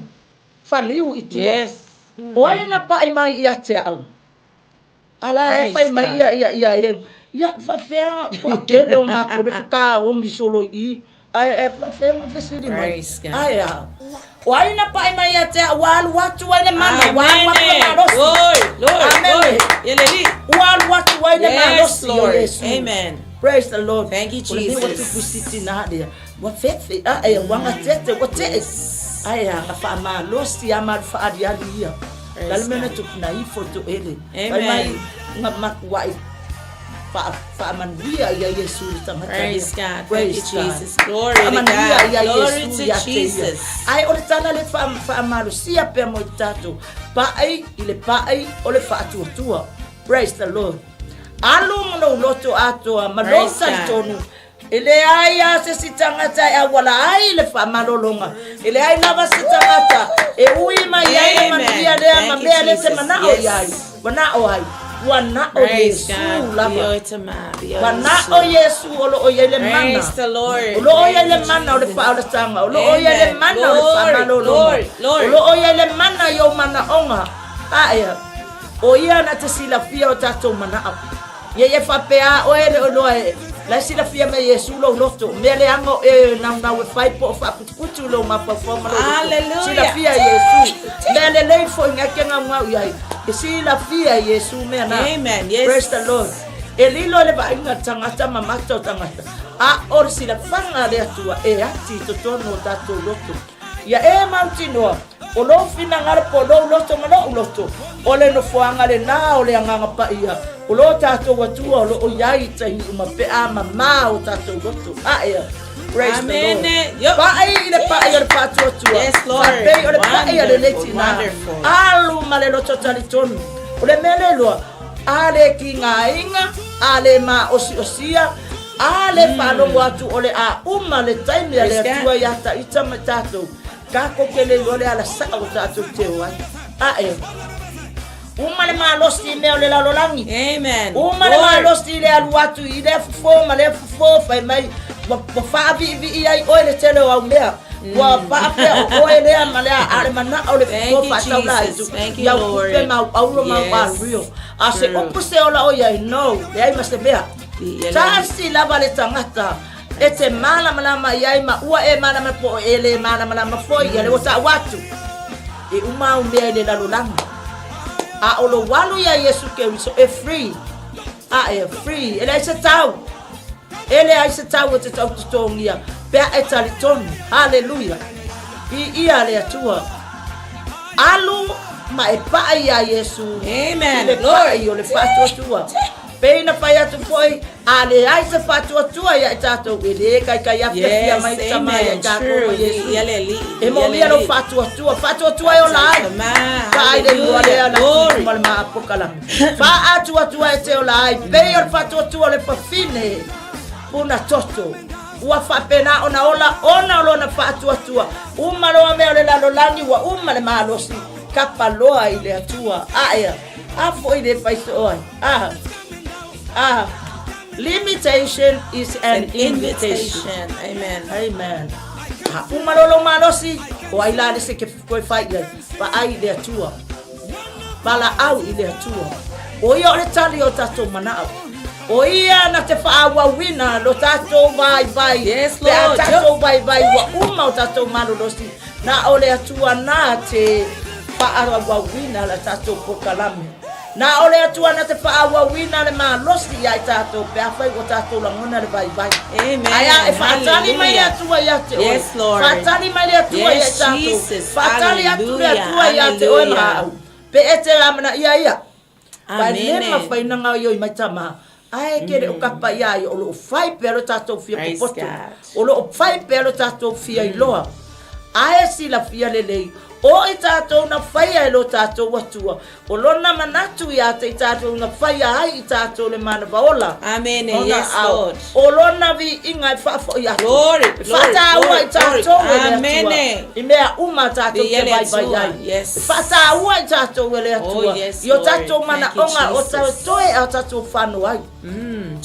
Faliu i tua. Yes. O ai na paʻi mai ia te au? Ala e Praise fai mai God. ia ia ia e ia faafefea toatele o matou le fakaomi solo i i ae e faafefea ona fesili mai. Praise God. Ae a? O ai na paʻi mai ia te au ua alu atu ai le mana, ua alu atu le Amen. malosi. Glory, glory, Amen. glory. Yeleli. Ua alu atu ai le Yes, malosi o Lord. Iesu. Amen. Praise the Lord. Thank you, O le mea ua Jesus. tupu siti nā lea. Ua fefe ae, ua gatete, ua tee. Ae a, na faamalosi a ma le faaliali ia. Praise La le mea na God. tupu na ifo toele. Amen. Fai mai na matuai faamanuia ia Iesu i le tagata lea. Praise God. Thank Praise you, God. Jesus. Glory to Faamanuia God. ia Glory Iesu to ia te ia. Jesus. Ae o le tala le faamalosia pea mo i tatou. Paʻi i le paʻi o le faatuatua. Praise the Lord. Alu ma lou loto atoa ma lou Praise God. talitonu. E leai lava se isi tagata e auala ai le faamalologa. E leai lava se tagata e ui mai ai le manuia lea ma mea lea e te manao i ai. Manao ai. Ua nao Iesu lava. Ua nao Iesu o lo o i ai le mana. O lo o i ai le mana o le faaolataga. O lo o i ai le mana o le faamalologa. O lo o i ai le mana i ou manaoga. Aea. O ia na te silafia o tatou manao. Ia ia faapea a oe e le o iloa e la e silafia mai e Iesu lou loto. O mea leaga o e naunau e fai po o faaputuputu lou mafaufau ma lou loto. Hallelujah. Silafia e Iesu. Mea lelei foi nga e ke gaugau i ai. E silafia e Iesu mea na. Amen. Yes. Praise the Lord. E lilo le vaaiga a le tagata ma mata o tagata. A o le silafaga a le Atua e ati i totonu o tatou loto. Ia e mautinoa, o lou finagalo po o lou loto ma loʻu loto, o le nofoaga lenā o le Agaga Paia, o lo tatou Atua o lo o i ai i taimi uma pe a mamā o tatou loto. Aea. Praise the Lord. Amene. Yo. Paʻi i le paʻi o le faatuatua. Yes, Lord. Faapei o le paʻi a lenei Wonderful, tinā. wonderful. Alu ma le loto talitonu. O le mea le iloa, a le kigaina, a le maosiosia, A le faalogo atu o le a uma le taimi a le Atua iā Taita ma tatou, tatou te le iloa le ala saʻo o tatou te o ai. Ae, uma le malosi i mea o le lalolagi. Amen. Uma le Lord. malosi i le alu atu i lea fofo ma lea fofo, fai mai, ua, ua faaviivii ai oe le tele o au mea. Ua faapea o oe lea ma lea, a o le manao o le Thank fofo you, faataula Jesus. atu. Thank you, I au kupe Lord. ma au auro ma au Yes. ario. A se True. upu se ola o iai, no, leai ma se mea. Tasi lava le tagata e te malamalama i ai ma ua e malamalama po o e le malamalama foi ia le ua ta'u atu e uma au mea i le lalolagi. A o lou alu ia Iesu Keriso e free. A e free. E leai se tau. E leai se tau e te tau totogia pe a e talitonu. Haleluia. Viia le Atua. Alu ma e paʻa iā Iesu Amen. i le paʻi o le faatuatua. Pei na fai atu foi, a leai se faatuatua ia i tatou, e lē kaikai afiafia Yes, mai le Tama ia amen. tatou ma True. Iesu. Ia le alii. E moomia lou faatuatua, faatuatua e ola ai. Faaai le igoa lea na Glory. tupu ma le maapokalame. Faatuatua e te ola ai, pei o le faatuatua o le fafine puna toto. Ua faapena ona ola ona o lona faatuatua. Uma loa mea o le lalolagi, ua uma le malosi, kapa loa i le Atua. Aea, a foi le fai soo ai. A, a, Limitation is an invitation. Amen. Amen. A uma loa lou malosi, o ai la le se ke koe fai i ai. Vaai i le Atua. Valaau i le Atua. O ia o le tali o tatou manao. O ia na te faaauauina lo tatou vaivai. Yes, Pe a Lord. tatou vaivai ua uma o tatou malolosi, na o le Atua na te faaauauina la tatou polokalame. Na o le Atua na te faaauauina le malosi ia i tatou pe afai ua tatou lagona le vaivai. Amen. Ae a e faatali mai le Hallelujah. Atua ia te oe. Yes, Lord. Faatali mai le Atua ia i Yes, tatou. Jesus. Faatali atu le Atua ia te oe ma Hallelujah. au. Pe e te amanaia ia. Aua e le Amene. mafai ona gaoioi mai tama, ae ke le o kapa ia ia o loo fai pea lo tatou fia Praise popoto. God. O loo fai pea lo tatou fia iloa. Ae silafia lelei, o i tatou na faia e lo tatou Atua, o lona manatu ia te i tatou na faia ai i tatou le manava ola. Amene. Ona Yes, ao. Lord. O lona viiga e faafoi atu. Glory, E glory, faataua glory, i tatou glory. e le Atua. Amene. I mea uma tatou Viia te le vaivai Atua. ai. Yes. E faataua i tatou e le Atua. Oh, yes, I o Lord. tatou Thank you, manaoga o Jesus. toe a tatou fano ai.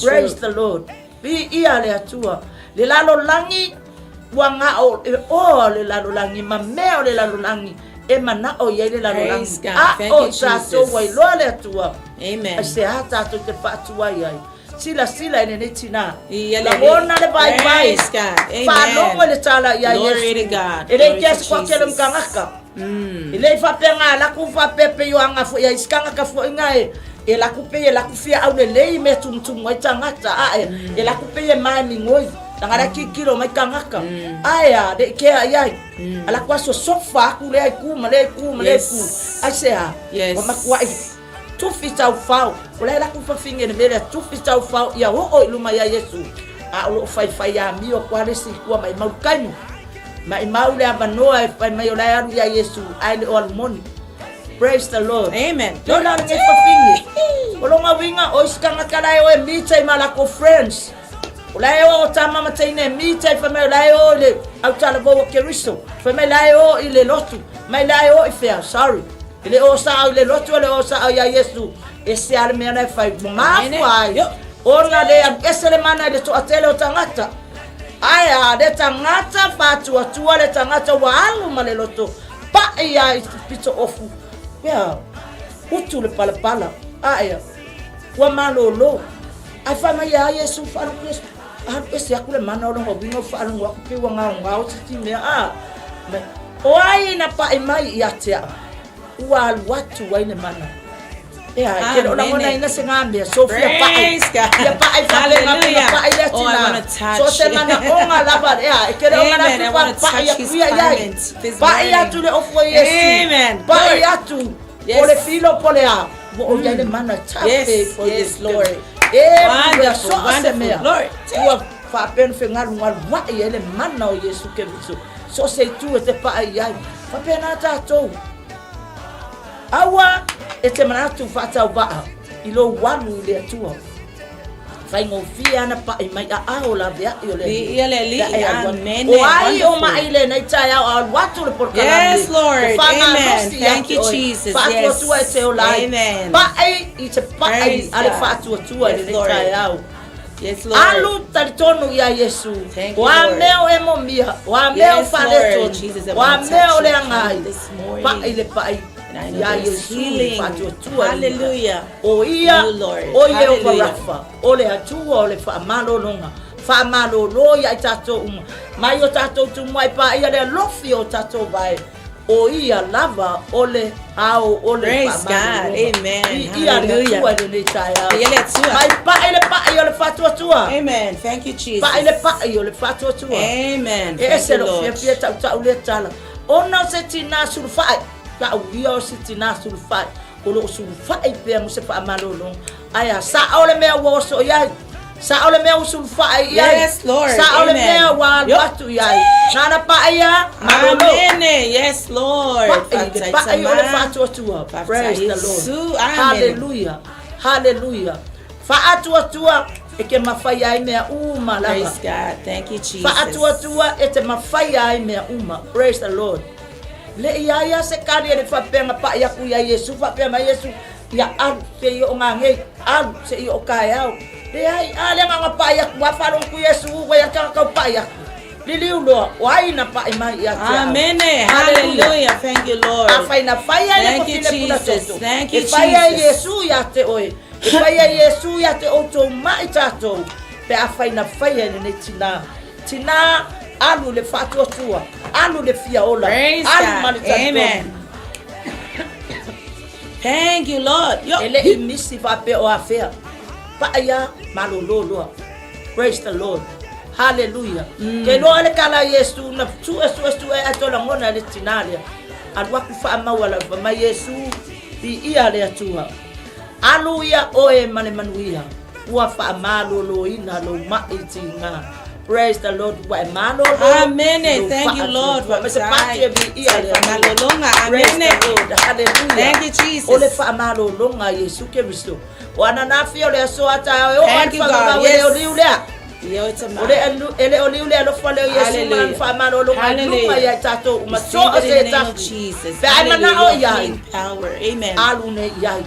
Praise True. the Lord. Viia le Atua. Le lalolagi ua gao e oa le lalolagi ma mea o le lalolagi e manao i ai le Praise lalolagi. God. A Thank o you, tatou Jesus. ua iloa le Atua. Amen. Aisea tatou te faatuai ai? Silasila i lenei tinā. Ia le Lagona le vaivai. Praise God. Amen. Faalogo i le tala ia Glory Iesu. to God. E le Glory ikea to se kuakele Jesus. mkangaka. E le i faapea nga laku faapea pe i o anga foi ai sikangaka foi nga e e laku pe e laku fia au lelei i mea tumutumu ai tangata ae e laku pe e mae migoi langa la kikilo mai kangaka ae a le ikea i ai a laku aso sofa aku lea i ku ma lea i ku ma lea i ku Yes. ai se a Yes. ua makuai Tufi taufao, o la e laku fafine i le mea lea, tufi taufao ia oo i luma ia Iesu, a o loo faifai amio aku lava le isi i tua maimau le taimi. Maimau le avanoa e fai mai o la e alu ia Iesu, ae le o alu moni. Praise the Lord. Amen. No la lenei fafine. O lona uiga, o isi tagata la e o e meet ai ma lakou friends. O la e o o tama ma teine e meet ai, fai mai o la e o i le autalavou o Keriso. Fai mai la e o i le lotu. Mai la e o i fea. Sorry. E le o sao i le lotu, e le o sao ia Iesu. E se a le mea na e fai. Ua mafua ai ona le alu ese le mana i le toatele o tagata. Ae a le tagata faatuatua le tagata ua alu ma le loto paʻi a i pito ofu. Pea, utu le palapala. Ae a, ua malōlō. Ae fai mai ia Iesu, faalogo Iesu. Alu ese aku le mana o lona uiga ua faalogo aku pei ua gaogao siti mea a. Mai, o ai na paʻi mai ia te au, ua alu atu ai le mana. Ea, e ke le o lagonaina se ngā mea, so fia paʻi. Praise God. Fia paʻi faapena Hallelujah. puna paʻi lea Oh, I tina. wanna touch. So se manaoga lava, ea, e ke le o Amen. manatu I fa wanna paʻi touch aku his ia iai. garment this Paʻi morning. atu le ofu o Iesu. Amen. Paʻi Glory. atu. Yes. Po le filo po le a. Ua o i ai le mana tafe Yes, for yes, this Lord. E ua Wonderful, so se wonderful. mea. Glory. Ua faapea ona fegalugaluaʻi ai le mana o Iesu Keriso. So se itu e te paʻa i ai. Faapena tatou. Aua e te manatu faatauvaa i lou alu i le Atua. Faigofie ana paʻi mai aao laveaʻi o le Alii. Viia le Alii. Ia e alu atu. Amene. O ai o Wonderful. maʻi lenei taeao a alu atu le polokalame. Yes, Lord. Te faamalosi Amen. ia Thank te you, oe. Jesus. Faatuatua e Yes. te ola ai. Amen. Paʻi i te paʻi Praise a le God. faatuatua i Yes, lenei Lord. taeao. Yes, Lord. Alu talitonu ia Iesu. Thank you, O a Lord. mea o e momia, o a mea o Yes, Lord. faaletonu, Jesus, I o a wanna mea touch o le your agai. garment this morning. Paʻi le paʻi And I know ia there's Iesu i le healing. faatuatua i le Hallelujah. O ia, You, Lord. o Ieova Hallelujah. Rafa, o le Atua o le faamalologa, faamalolo ia i tatou uma, mai o tatou tumuai paia le alofi o tatou vae, o ia lava o le ao o le Praise God. faamalologa. Amen. I ia le Hallelujah. Atua i lenei taeao. Viia le Atua. Mai paʻi le paʻi o le faatuatua. Amen. Thank you, Jesus. Paʻi le paʻi o le faatuatua. Amen. E Thank ese you, lou Lord. fiafia tautau lea tala. Ona o se tinā sulufai, taulia o se tinā sulufai, o loo sulufai pea mo se faamalologa. Ae a sao le mea ua oso i ai, sao le mea ua sulufai i ai, Yes, Lord. sao le Amen. mea ua alu Yup. atu i ai. Nana paʻi a, malolo. Amene. Yes, Lord. Paʻi, le paʻi o le faatuatua. Praise the Jesu. Lord. Amen. Hallelujah. Hallelujah. Faatuatua e ke mafai ai mea uma lava. Praise God. Thank you, Jesus. Faatuatua e te mafai ai mea uma. Praise the Lord. Le i a ia se kali e le faapea na paʻi aku ia Iesu, faapea mai Iesu, ia alu se i oo ngagei, alu se i oo kaeao. Leai, a le agaga paʻi atu, ua faalogo atu Iesu ua ia tagata o paʻi atu. Liliu loa, o ai na paʻi mai ia te au. Amene. Hallelujah. Thank you, Lord. Afai na fai ai le Thank you, fafine puna Jesus. toto. Thank you, E fai ai Jesus. Iesu ia te oe. E fai ai Iesu ia te outou maʻi tatou. Pe afai na fai ai lenei tinā. Tinā, alu le faatuatua, alu le fia ola, Praise alu God. ma le talitonu. Amen. Thank you, Lord. Yo. E leʻi misi faapea o afea. Paʻa ia, malolo loa. Praise the Lord. Hallelujah. Mm. Ke loa le kala Iesu na sue sue sue ae to lagona e le tinā lea. Alu aku faamau ala fai mai Iesu, viia le Atua. Alu ia oe ma le manuia. Ua faamaloloina lou maʻi tiga. Praise the Lord. Ua e malolo. Amene. Thank you, Lord. Ma se pati e viia le Atua. Faamalologa. Praise Amene. the Lord. Hallelujah. Thank you, Jesus. O le faamalologa a Iesu Keriso. O ana nafia o le aso a taeao e oo ai Thank le you, God. faavavau e le o Yes. liu lea. Ia oe tama. O le alu, e le o liu le alofa lea o Iesu ma lana Hallelujah. faamalologa i luga Hallelujah. ia i tatou uma. Receive So o it in se the name of tafi. Jesus. Pe a e Hallelujah. manao Your i ai. healing power. Amen. Alu nei i ai.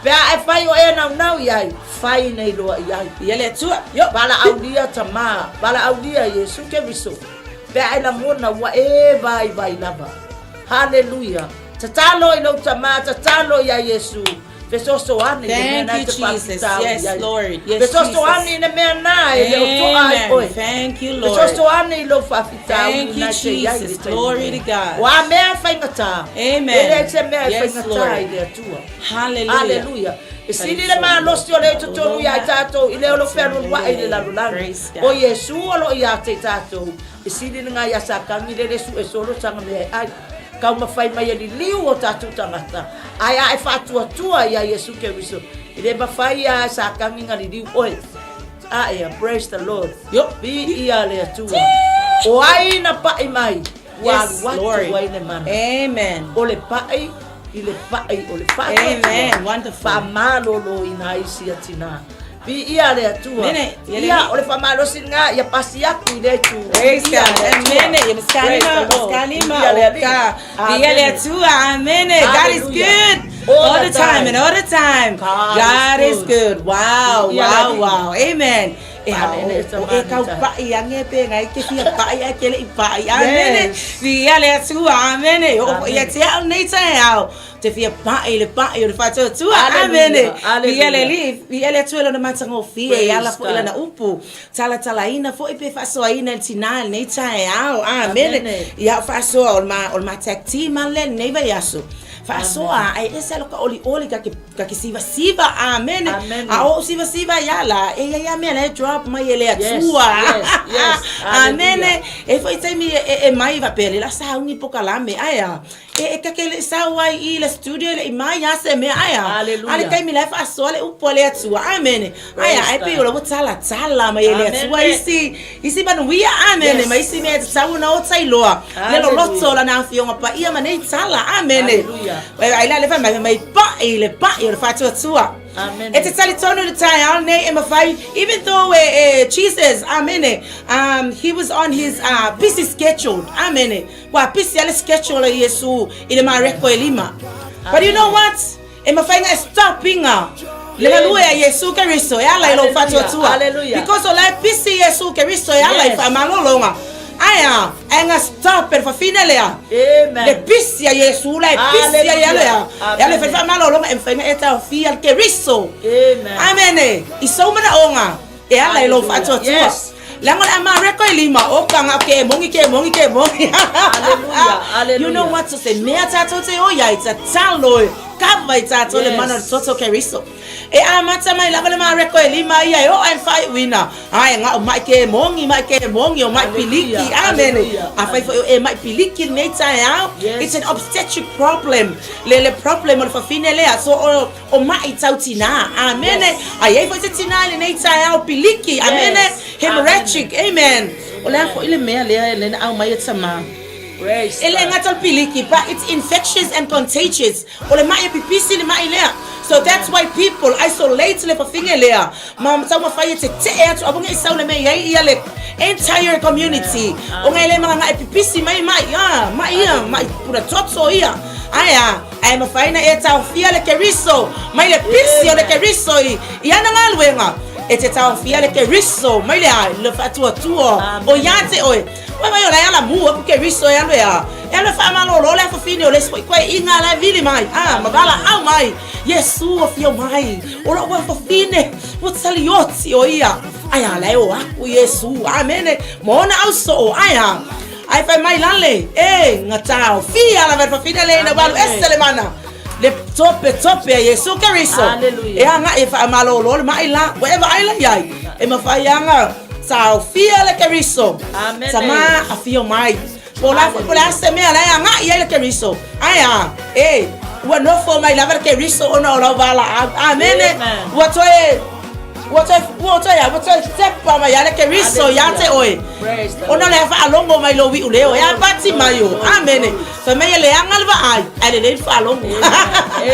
Pe a e fai o e naunau i ai, fai nei loa i ai. Ia le Atua. Yo. Valaaulia tamā, valaaulia Iesu Keriso, pe a e lagona ua e vaivai lava. Haleluia! Tatalo i lou tamā, tatalo iā Iesu, fesoasoani i le mea Thank na e you, te Jesus. faafitauli Yes, ai. Lord. Yes, Fesoasoani Jesus. i le mea na e le o toa ai Amen. oe. Thank you, Lord. Fesoasoani i lou faafitauli Thank you, na e te i ai i le Jesus. taimi Glory nei. to God. O a mea e faigata, Amen. e leai se mea e Yes, faigata Lord. i le Atua. Hallelujah. Aleluia. E sili le malosi o lea i totonu iā i tātou i le o lo fealualuaʻi i le lalolagi. Praise God. O Iesu o lo o iā te i tātou, e sili le ngā iā Satani le le suʻe solo saga mea e ʻai. Taumafai mai e liliu o tātou tagata, ae a e faatuatua iā Iesu Keriso, e le mafai a e Satani na liliu oe. Aea, praise the Lord. Yo. Viia le Atua. O ai na paʻi mai, ua Yes, alu atu Lord. ai le mana. Amen. O le paʻi i le paʻi o le faatuatua. Amen. Wonderful. Faamaloloina ai sia tinā. Viia le Atua. Mene, ia le Ia, alii. o le faamalosi lena, ia pasi atu i lea itu. Praise Viia God. le Atua. Amene. Ia Praise maskalima, the Lord. maskalima. Viia le Alii. Oka. Viia le Amene. Atua. Amene. God is Hallelujah. good. All All the the time time. and all the time. God God is is good. Wow, Viia le wow, Alii. wow. Amen. E ha Faalele o e o e tamani kau ta. paʻi ange pe ngai ke fia paʻi ae ke leʻi paʻi. Amene. Yes. Viia le Atua. Amene. O Amene. ia te au nei taeao. Te fia paʻi le paʻi o le faatuatua. Hallelujah. Amene. Hallelujah. Viia le Alii, viia le Atua i lona matagofie e ala Praise foi lana God. upu. Talatalaina foi pe faasoaina e le tinā i lenei taeao. Amene. Amene. Ia o faasoa o le ma, o le ma tag team a le lenei vaiaso. Faasoa ae ese lou ka olioli ka ke, ka ke sivasiva. Amene. Amene. A o sivasiva ia la, e ia ia mea la e drop mai e le Yes, Atua. yes, yes. Amene. Hallelujah. E foi taimi e, e, e mai faapea le la sauni pokalame. Ae a. E e kake le sau ai i le studio le i mai a se mea ai a. Hallelujah. A le taimi la e faasoa le upu a le Atua. Amene. Ai a Praise e pei God. o la ua talatala mai e le Atua Amene. isi isi manuia. Amene. Yes. Ma isi mea e tatau ona ota iloa. Le Hallelujah. loloto o lana afioga paia ma nei tala. Amene. Hallelujah. Ai la le fai mai fai mai paʻi le paʻi o le faatuatua. Amene. E te talitonu i le taeao nei e mafai, even though e, e Jesus, amene, um, he was on his uh, busy schedule, amene, Ua pisi a le schedule a Iesu i le Mareko e lima. But you know what? E mafai ona e stop inga le galue a Iesu Keriso e ala i lou faatuatua. Hallelujah. Because o la e pisi Iesu Keriso e ala i Yes. faamalologa. Ae a, ae nga stop e le fafine lea. Amen. Le pisi a Iesu la e pisi ai ala ea. E ala i Amen. faamalologa e mafai ona e taofia le Keriso. Amen. Amene. I sou manaoga e ala i lou faatuatua. Yes. Leaga o le a Mareko e lima, o ka nga ke mongi, ke mongi, ke mongi. Hallelujah, hallelujah. You know what, so se mea tātou te oi ai, tatalo e kava i tātou le Yes. mana o le toto Keriso. E amata mai lava le Mareko e lima ia e oo ai le faaiuina. Ai, nga o mai ke mongi, mai ke mongi, o mai piliki. Hallelujah, Amene. hallelujah, Afai foi o e mai piliki lenei taeao. Yes. It's an obstetric problem. Le le problem o le fafine lea. So o, O maʻi tau tinā. Amene. Yes. A i ai foi se tinā i lenei taeao piliki. Amene. Yes. Hemorrhagic. Amen. O le a foi le mea lea lea na aumai e tamā. Praise E le God. gata o le piliki, but it's infectious and contagious. O le maʻi e pipisi le maʻi lea. So that's why people isolate le fafine lea. Ma taumafai e tetee atu aua ne i sau le mea i ai ia le entire community. Ona e le magaga e pipisi mai maʻi, ah, maʻi ia, maʻi puna toto ia. Ae a, ae mafai ona e taofia le Keriso mai le pisi o le Keriso i, i ana galuega. E te taofia le Keriso mai le a le faatuatua o ia te oe. Ua mai o la e ala mu aku Keriso e alu e a. E alu e faamalolo le afafine o le isi foi koeaiga la e vili mai, a, ma valaau mai. Iesu afio mai, o lou afafine, ua talioti o ia. Ae a la e o aku Iesu, amene, ma ona ausoo, ae a. Ae fai mai lale, e, ga taofia lava e le fafine le ina ua alu ese le mana. Le tope tope a Iesu Keriso. E agai e faamalolo le maʻi la, ua e vaai la iai, e mafai aga taofia le Keriso. Sama afio mai. Po o le a foi po o le a se mea la e agai ai le Keriso. Ae a, e, ua nofo mai lava le Keriso ona o lau valaau. Amene. Ua toe, ua toe, ua toe a, ua toe tepa mai a le Keriso ia te oe. Ona o le a faalogo mai lou iuleo, e a pati mai o. Amene. Fai mai e leaga le vaai, ae lelei le faalogo.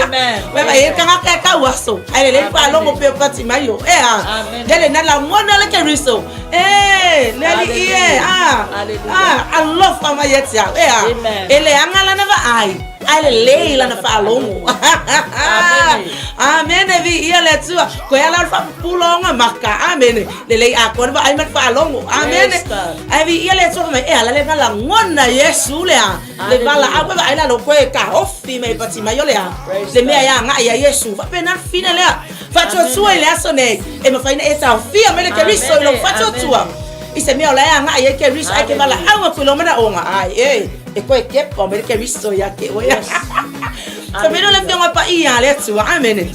Amen. Fai mai e tagata e tau aso, ae lelei le faalogo pe o pati mai o. E a, lele na lagona le Keriso. E, le alii e, a, a, alofa mai ia te au. E a, e leaga lana vaai, ae lelei lana faalogo. Amene, viia le Atua. Koe ala o le faapupula o ona maka. Amene. Lelei atoa le vaai ma le faalogo. Amene. Ae viia le Atua fai mai, e ala le lagona Iesu le a, le valaau e vaai lalo koe taofi mai pati mai o le a, le mea e agai ai Iesu. Faapena le fafine lea. Faatuatua i le aso nei, e mafai ona e taofia mai le Keriso i lou faatuatua i se mea o la e agai ai Keriso, ae ke valaau atu i lou manaoga, ai e, e koe kepa mai le Keriso ia te oe. Fai mai lea o le Afioga Paia a le Atua. Amene.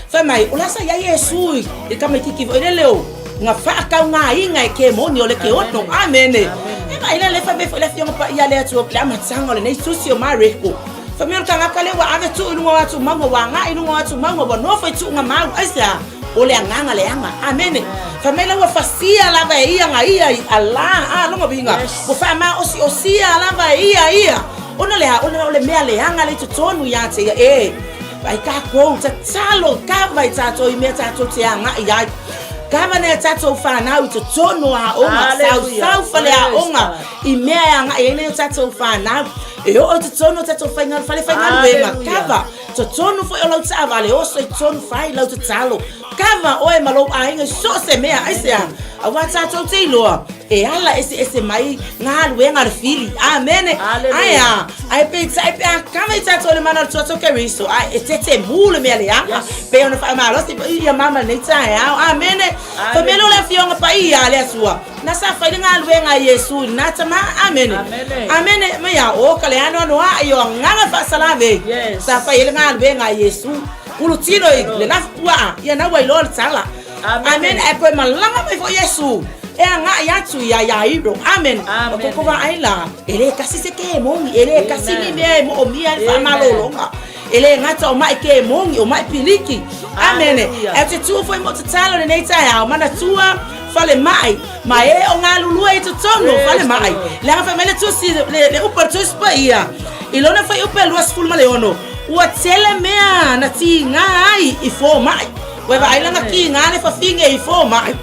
Fai mai, o le a sa i ai Iesu i le tamaititi foi lele o ga faataugaina e kemoni o le keono. Amene. E vaai lea le fai mai foi le Afioga Paia a le Atua i le amataga o lenei tusi o Mareko. Fai mai o le tagata lea ua ave tuu i luga o atu mauga, ua agai i luga o atu mauga, ua nofo i tuuga mau. Aisea? O le agaga leaga. Amene. Fai mai la ua fasia lava e ia ga ia i ala. A, lona uiga, ua faamaosiosia lava e ia ia. Ona le a? Ona o le mea leaga lea i totonu ia te ia. E, vaai tatou, tatalo, kava i tatou i mea tatou te agai ai. Kava nai a tatou fanau i totonu o aoga, sausau faleaoga i mea e agai ai nai o tatou fanau. E oo i totonu o tatou faiga, fale faigaluega, kava, totonu foi o lau taavale, oso i totonu fai lau tatalo. Kava oe ma lou aiga i so o se mea, aisea? Aua tatou te iloa, e ala eseese mai galuega a le fili. Amene. Ae a, ae peitai pe a kava i tatou i le mana o le Tuato Keriso, ae e tetemu le mea leaga, pei ona faamalosi foi ia mama i lenei taeao. Amene. Fai mai lea o le Afioga Paia a le Atua, na sa fai le galuega a Iesu i lena tama. Amene. Amene. Mai a o ka le anoanoaʻi o agaga faasalavei, sa fai ai le galuega a Iesu. Ulutino i le lafupuaa, ia na ua iloa le tala. Amen. Ae toe malaga mai foi Iesu e agai atu ia Iairo. Amen. O koko vaai la, e le kasi se kemoni, e le kasi ni mea e moomia ai le faamalologa. E le gata o mai kemoni, o mai piliki. Amen. Ae ou te tuu foi mo tatalo lenei taeao, manatua falemai, ma e o galulue i totonu o falemai. Leaga fai mai le tusi, le upu a le Tusi Paia, i lona fuaiupu e 26, ua tele mea na tiga ai i fomai. Ua e vaai lana kiga le fafine i fomai.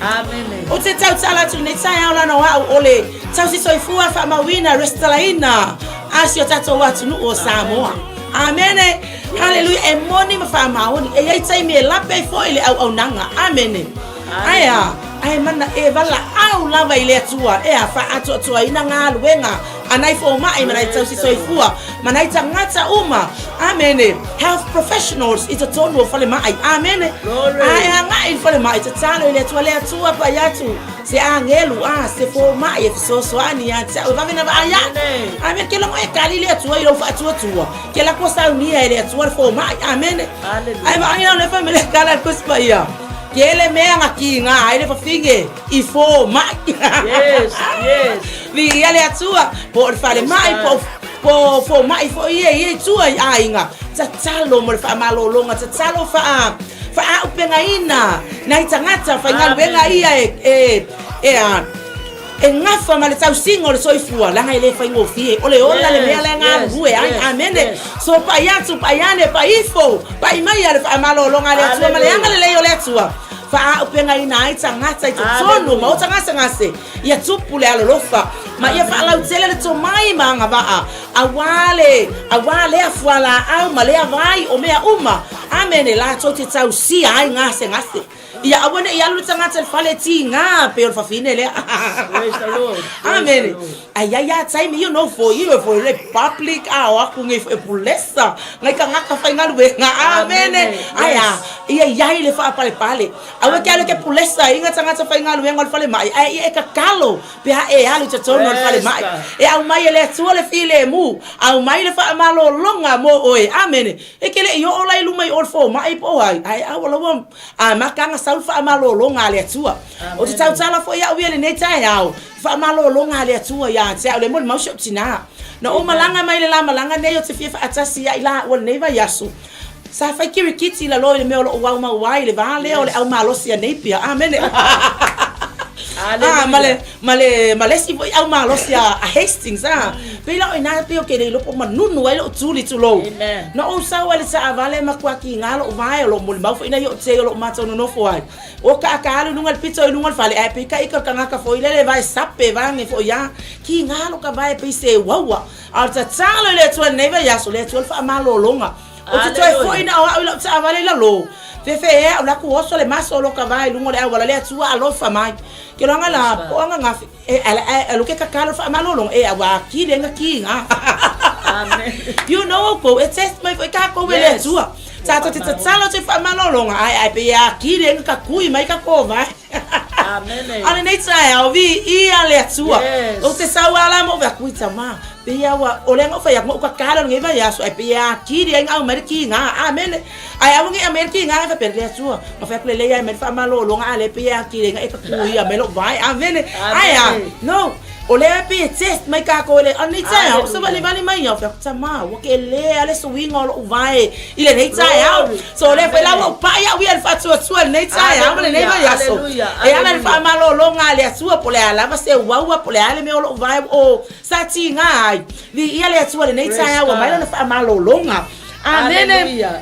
Amene. Ou te tautala atu lenei taeao lana o au o le tausi soifua faamauina resitalaina a si o tatou atunuu o Samoa. Amene. Haleluia. E moni ma faamaoni. E i ai taimi e lape ai foi le auaunaga. Amene. Ae a, ae mana e valaau lava i le Atua e a faaatoatoaina galuega a nai fomai ma nai tausi soifua ma nai tagata uma. Amene. Health professionals i totonu o falemai. Amene. Ae agai i le falemai, tatalo i le Atua, le Atua pai atu se agelu, a se fomai e fesoasoani ia te au e vave na vaai au. Amene. Ke logo e kali le Atua i lou faatuatua. Ke lako saunia e le Atua le fomai. Amene. Ae vaai au le fai mai le tala a le Tusi Paia. Ke le mea ga kiga ai le fafine i fomai. Yes, yes. Viia le Atua, po o le falemai, po po o fomai foi ia ia i tua i aiga. Tatalo mo le faamalologa, tatalo faa faaaupegaina nai tagata faigaluega ia e e e a e gafa ma le tausiga o le soifua, leaga e le faigofie, o le ola le mea lea e galulue ai. Amene. So pai atu, pai ane, pai ifo, pai mai a le faamalologa a le Atua ma le agalelei o le Atua, faaaupegaina ai tagata i totonu o maota gasegase, ia tupu le alolofa, ma ia faalautele le tomai ma agavaa, auā le, auā lea fualaau ma lea vai o mea uma, amene, latou te tausia ai gasegase. Ia aua ne i alu le tagata i le fale e tiga pei o le fafine lea. Praise the Lord. Praise Amene. the Lord. Ai ai a taimi you know for you for le public a o aku ngai fo e pulesa ngai tagata faigaluega. Amene. Amene. Ai a Yes. ia iai le faapalepale. Aua ke alu ke pulesa i nga tagata faigaluega o le falemai ae ia e tatalo pe a e alu i totonu o le Praise falemai. God. E aumai e le Atua le filemu, aumai le faamalologa mo oe. Amene. E ke leʻi oo la i luma i o le fomai po o ai, ae a ua laua a makaga sau le faamalologa a le Atua. O te tautala foi au ia i lenei taeao, faamalologa a le Atua ia te au, le molimau si ou tinā. Na ou malaga mai i le la malaga nei ou te fia faatasi ai laua i lenei vaiaso. Sa fai kirikiti i lalo i le mea o lou aumau ai i le va lea o le au malosi a Napier. Amene. Ah, ma le, ma le, ma le isi foi au malosi a, a Hastings, ah. Pei la o ina pei o ke le iloa po o manunu ai lou tuli tulou. Amen. Na ou sau ai i le taavale ma kuakiga lou vae o lou molimau foi nai o te o lou matou nonofo ai. O ka ka alu i luga i le pito i luga o le fale ae pei ka ika o le tagata foi lele vae sape vage foi a. Kiga lo ka vae pei se uaua. A o le tatalo i le Atua i lenei vaiaso, le Atua le faamalologa. Ou te toe foi na o au i lau taavale i lalo. Fefe ea o le aku oso le maso o loka vae i luga o le auala, le Atua alofa mai. Ke loanga la, po anga ngafi, e ala e alu ke kakalo le faamalologa, e a ua akili ai ngakiga. Amen. You know oukou, e test mai foi kākou e le Atua. Tātou te tatalo atu i faamalologa, ae ae pei e akili ai ngakakui mai ka kovae. Amene. A lenei taeao, viia le Atua. Yes. Ou te sau lava la ma ou fai atu, ui tama, pei a ua, o lea na ou fai atu, na ou tatalo i lenei vaiaso, ae pei e atili ai na aumai le kiga. Amene. Ae aua ne i aumaia le kiga, ae faapea, le Atua, na fai atu lelei lava e aumai le faamalologa, a o lea e pei e atili ai na e tatuia mai lou vae. Amene. Ae a? Amene. No. O lea e pei e test mai kākou e le, a lenei taeao, Hallelujah. savalivali mai au, fai atu, tama, ua tele lava le suiga o lou vae i lenei taeao. Glory. So o lea foi la ua Amene. ou pai au ia i le faatuatua i lenei taeao ma lenei Hallelujah, vaiaso. hallelujah, E ala i le hallelujah. faamalologa a le Atua po o le a lava se uaua po o le a le mea o lou vae o sa tiga ai. Viia le Atua i lenei Praise taeao ua mai God. lana faamalologa. Amene. Hallelujah.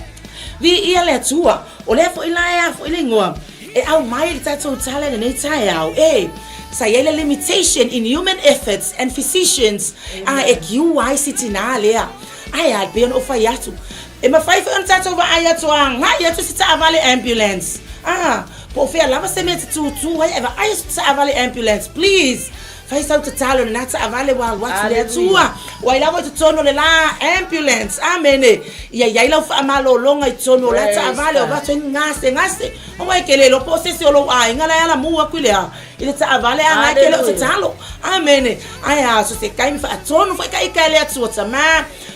Viia le Atua. O lea foi la e a foi le igoa e aumai i le tatou tala i lenei taeao, e sa i ai le limitation in human efforts and physicians a e kiu ai si tinā lea. Ae a, e pei ona ou fai atu, e mafai foi ona tatou vaai atu a agai atu se taavale ambulance, a, po o fea lava se mea e te tūtū ai ae vaai atu se taavale ambulance, please, fai sau tatalo i lena taavale ua alu atu le Atua, ua ai lava i totonu o le la ambulance, amene, ia i ai lau faamalologa i totonu o la taavale o avatu ai ni gasegase, aua e ke le iloa po o se isi o lou aiga la e alamu atu i le a, I le taavale a ngai ke le o tatalo. Amene. Ae a so se taimi faatonu foi ka ika e le Atua tama.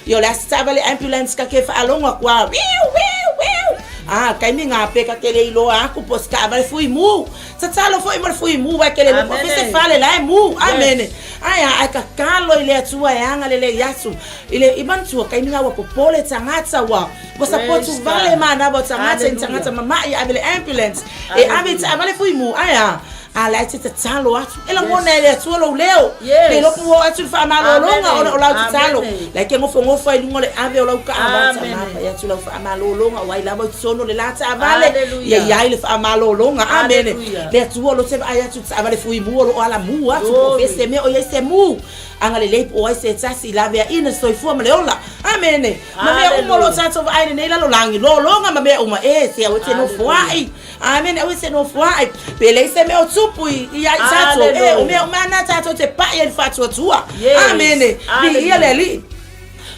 Ia o le a se taavale ambulance ka ke faalogo atu a wiu wiu wiu. A taimi nga pe ka ke le iloa aku po o se taavale fui mu. Tatalo foi mo le fui mu ae ke le iloa po o fea se fale la e mu. Amene. Ae a ae tatalo i le Atua e agalelei atu i le i manatua taimi nga ua popole tagata ua ua sapotu vale manava o tagata i ni tagata mama'i ave i le ambulance. E ave i taavale fui mu, ae a? A la e te tatalo atu. E lagona e le Atua lou leo. Yes. Le iloa po ua oo atu i le faamalologa ona o lau tatalo. Amene. La e te nofonofo ai i luga o le ave o lau taavale. Amene. Tama, fai atu lau faamalologa, o ai lava i totonu o le la taavale. Hallelujah. Ia i ai le faamalologa. Amene. Hallelujah. Le Atua o lo te vaai atu i le taavale fui mu o lo o alamu atu po o Glory. fea se mea o i ai se mu. Agalelei po o ai se tasi i laveaiina le soifua ma le ola. Amene. Ma mea uma o lo o tatou vaai i lenei lalolagi, lologa ma mea uma, e, se aua e te nofoai. Amene, aua e te nofoai. Pe leai se mea o tupu i, ia i tatou, e, o mea uma na tatou te pai ai i le faatuatua. Amene. Viia le Alii.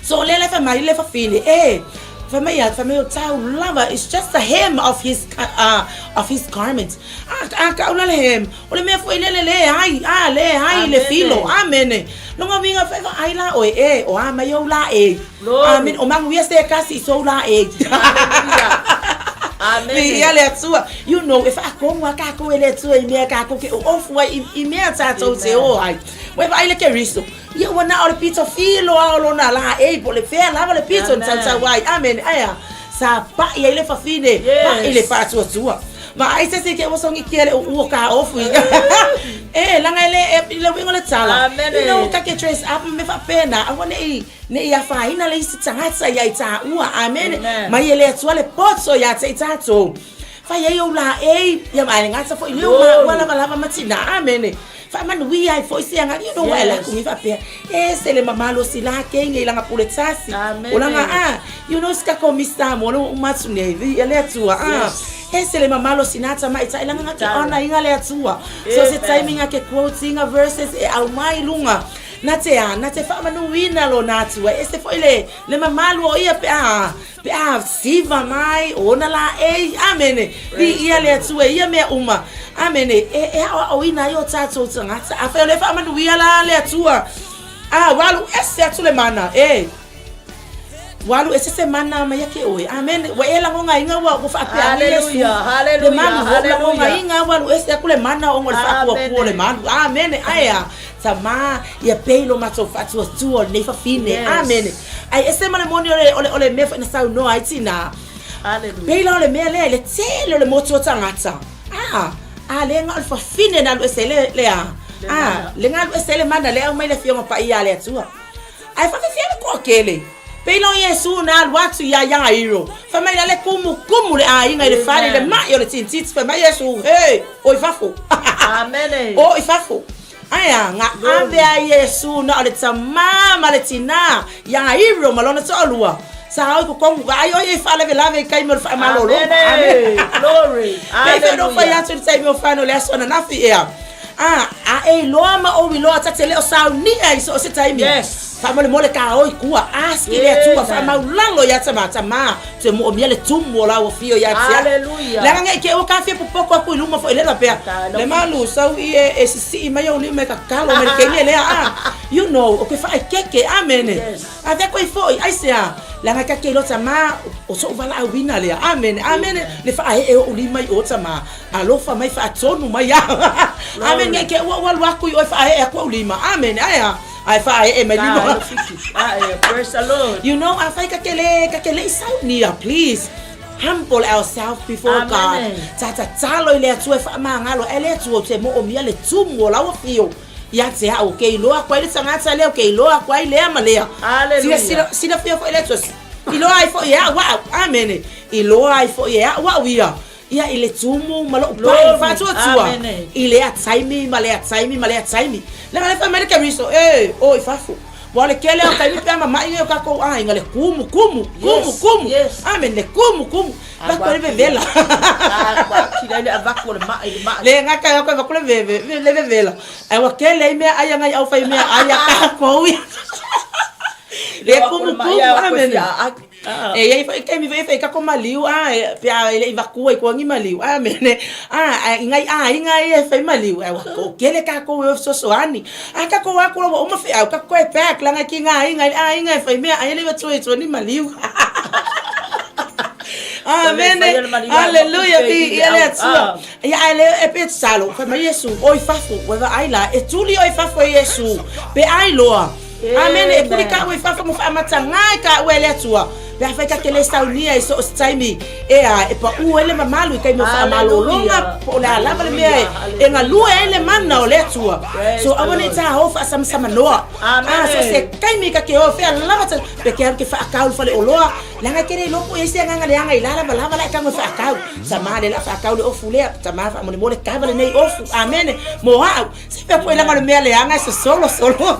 So o lea la e fai mai le fafine, e, fai mai a, fai mai o tau lava, it's just the hem of his, of his garment. A, a kau la le hem, O le mea foi lele leai, a leai le filo. Amene. Lona uiga fai vaai la oe e, o a mai ou la e. Amene. O manuia se kasi i sou la e. Amene. Viia le Atua. You know, e faatonu lava tatou e le Atua i mea tatou te oofu ai, i mea tatou te o ai. Ua e vaai le Keriso, ia ua na o le pito filo lava o lona laei po o le fea lava le pito na tautau ai. Amene. Ae a? Sa pai ai le fafine, pai le faatuatua. Vaai se isi ke ua sogitia le uu o ka ofu i. E, laga e le, e, i le uiga o le tala. Amene. You know, ka ke dress up ma mea faapena, aua ne i, ne i afaina le isi tagata ia i tāua. Amene. Amen. Mai e le Atua le poto ia te i tātou. Fai ai ou laei, ia ma e le gata foi i leo Glory. maua lavalava ma tinā. Amene. Faamanuia ai foi se agalii ona ua e alu atu nei faapea, e ese le mamalosi la kei i lana pule tasi. O lana a, you know si tatou Miss Samoa lea ua uma atu nei, viia le Atua a. Ese le mamalosi na tamaitai leaga na te honour ina le Atua. So se taimi na te quote ina verses e aumai i luga, na te a, na te faamanuina lona Atua. E ese foi le le mamalu o ia pe a Pe a siva mai o ona laei. Amene. Viia le Atua i ia mea uma. Amene. E, e aoaoina ai o tatou tagata. Afai o lea e faamanuia la le Atua, a, ua alu ese atu le mana. E. Ua alu ese se mana mai ia te oe. Amene. Ua e lagonaina ua, ua faapea ane Iesu. Le malu, ua ou lagonaina ua alu ese atu le mana ona o le faapuapua o le malu. Amene. Ae a? Tama, ia pei lo matou faatuatua o lenei fafine. Yes. Amene. Ai ese ma le moni o le, o le, o le mea foi na saunoa ai tina. Hallelujah. Pei la o le mea lea i le tele o le motu o tagata. A, a le na o le fafine na alu ese ai le, le a. A, le na alu ese ai le mana lea aumai le Afioga Paia a le Atua. Ae faafefea le toatele. Pei la o Iesu na alu atu ia Iairo, fai mai la le kumukumu le aiga i le fale i le mai o le tinititi, fai mai Iesu, He, o i fafo. Amene. O i fafo. Ae a, na ave a Iesu na o le tamā ma le tinā, Iairo ma lona toalua, sa o i totonu, vaai o ia i faalavelave i taimi o le faamalologa. Amene. Glory. Pei foi ona ou fai Hallelujah. atu i le taimi o fano i le aso ananafi ea. A, a e iloa ma ou iloa ta te le o saunia i so o se taimi. Yes. Faamolemole ka o i tua, ask i le Atua, Amen. faamaulalo ia te ma, tama, toe moomia le tumu o lau afio ia te au. Hallelujah. Leaga nei te ua ka fia popoko aku i luma foi le faapea, Talo. le malu sau i e, e sisii mai ou lima e tatalo mai le taimi lea, a, you know, o ke faaekeeke, amene. Yes. A fea koe foi, aisea, leaga ta te iloa tama, o so'u valaauina lea, amene, amene, le faaee o'u lima i o tama, alofa mai faatonu mai au. Amene, nei te ua ua alu aku i oe faaee aku o'u lima, amene, aea. Ae faaee mai lima. Praise the Lord. You know, afai ka te le, ka te le i saunia, please. Humble ourselves before Amen. God. Ta tatalo i le Atua e faamagalo ae le Atua ou te moomia le tumu o lau afio ia te au. Ke iloa atu ai le tagata lea, ke iloa atu ai lea ma lea. Hallelujah. Sila, silafia foi le Atua. Iloa ai foi e au au. Amene. Iloa ai foi e au au ia. Ia i le tumu ma lou pai faatuatua i lea taimi ma lea taimi ma lea taimi. Leaga lea fai mai le Keriso, e, o i fafo. Ua o le tele o taimi pe a mama'i nei o tatou aiga le kumu, kumu, kumu, kumu. Amene, le kumu, kumu. Avatu ai le vevela. Le gata e o avatu le veve, le vevela. Ae ua tele ai meaai a nai aufaimea ai a tatou ia. Le kumu, kumu, amene. E iai foi taimi foi e fai tatou maliu a pe a e le i vatua i tua ni maliu a mene a i nai aiga ia e fai maliu ae ua toatele tatou e o fesoasoani a tatou o atu loa ua uma feau tatou toe pack leaga e tiga aiga i le aiga e fai mea ai e le i vatua i tua ni maliu Amene Aleluia viia le Atua Ia ae le e pe tatalo fai mai Iesu o i fafo ua vaai la e tuli oe i fafo e Iesu pe ai loa Amene, e kuli ka ua i fafo ma faamatagā i ka ua e le Atua, pe afai ka te le saunia i so o se taimi, e a, e paʻū ai le mamalu i taimi o faamalologa, po o le a lava le mea e, e galue ai le mana o le Atua. So aua ne i tāō faasamsamanoa. A, so o se taimi ka te o fea lava ta, pe te alu ke faakau i le faleoloa, leaga e te le iloa po o i ai se agaga leaga i la lavalava la e tago e faakau. Tama lea o le a faakau le ofu lea, tama faamolemole kava lenei ofu. Amene, mo au. Se mea foi leaga o le mea leaga e sosolo solo.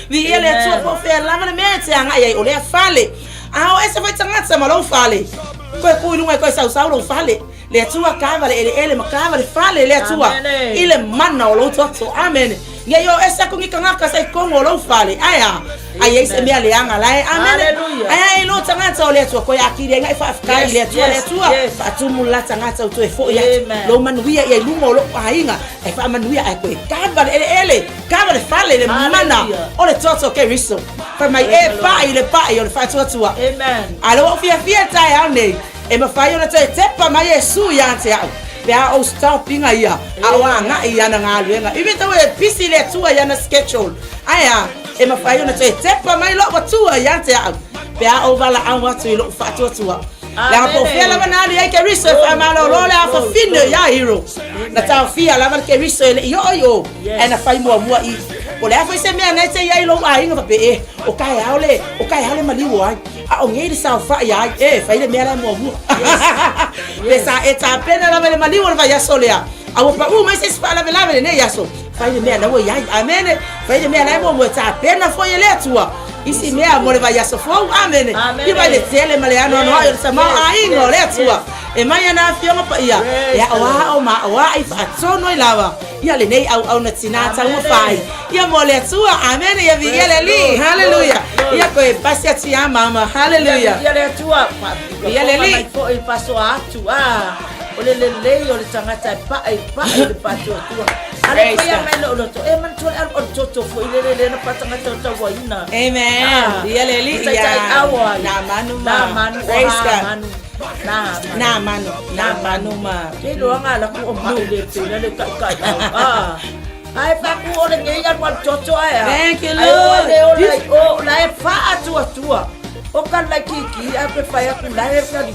Viia le Atua po o fea lava le mea e te agai ai o lea fale. A o ese foi tagata ma lou fale. Koe ku i luga e koe sausau lou fale. Le Atua kava le eleele ma kava le fale le Atua i le mana o lou toto. Amene. Ne i o ese aku ni tagata sa i totonu o lou fale. Ae a? Ai i ai se mea leaga la e. Amene. Ae a e iloa tagata o le Atua koe atili ai na e faafetai i le Atua le Atua faatumu le la tagata ua toe foi atu. Lou manuia ia i luga o lou aiga e faamanuia ae koe kava le eleele, kava le fale le mana o le toto o Keriso. Fai mai e pai le pai o le faatuatua. A lea ua ou fiafia i le taeao nei e mafai ona toe tepa mai Iesu ia te au pe a ou stop iga ia a o agai i ana galuega. Even though e busy le Atua i ana schedule, ae a, e mafai ona toe tepa mai lou Atua ia te au pe a ou valaau atu i lou faatuatua. Leaga po o fea lava na alu i ai Keriso e faamalolo le afafine o Iairo. Na taofia lava le Keriso e le i oo i o, ae na fai muamua i. Po o le a foi se mea na e te i ai i lou aiga faapea, e, o taeao le, o taeao le maliu o ai. A o nei le saofai ai, e, fai le mea la e muamua. Pe sa e tapena lava i le maliu o le vaiaso lea. A ua paʻū mai se isi faalavelave i lenei aso, fai le mea la ua i ai. Amene. Fai le mea la e muamua e tapena foi e le Atua isi mea mo le vaiaso fou. Amene. Ia mai le tele ma le anoanoai o le tamaoaiga o le Atua e mai ana Afioga Paia e aoao ma aoai faatonu ai lava ia lenei auauna tinā taumafai ia mo le Atua. Amene. Ia viia le Alii. Haleluia. Ia koe pasi atu iā mama. Haleluia. Viia le Atua. Viia le Alii. Mai foi pasoa atu. Ah, o le lelei o le tagata e paʻi paʻi le faatuatua. A le faia mai lou loto, e manatua le alu o le toto foi le lele na patagata o tauaina. Amen. Ah, Ia le Alii. Taitai Ia. au ai. Nā manu ma. Nā manu o Praise hā God. manu. Nā manu. Nā manu. Nā manu ma. Ke loa ngā laku o mai le pela le kai kai au. Ah. Ai faku o le ngei alu alu toto ai a. Thank you, Ai o Lord. le o lai o la e faatua tua. O ka lai kiki a pe fai aku la e ka li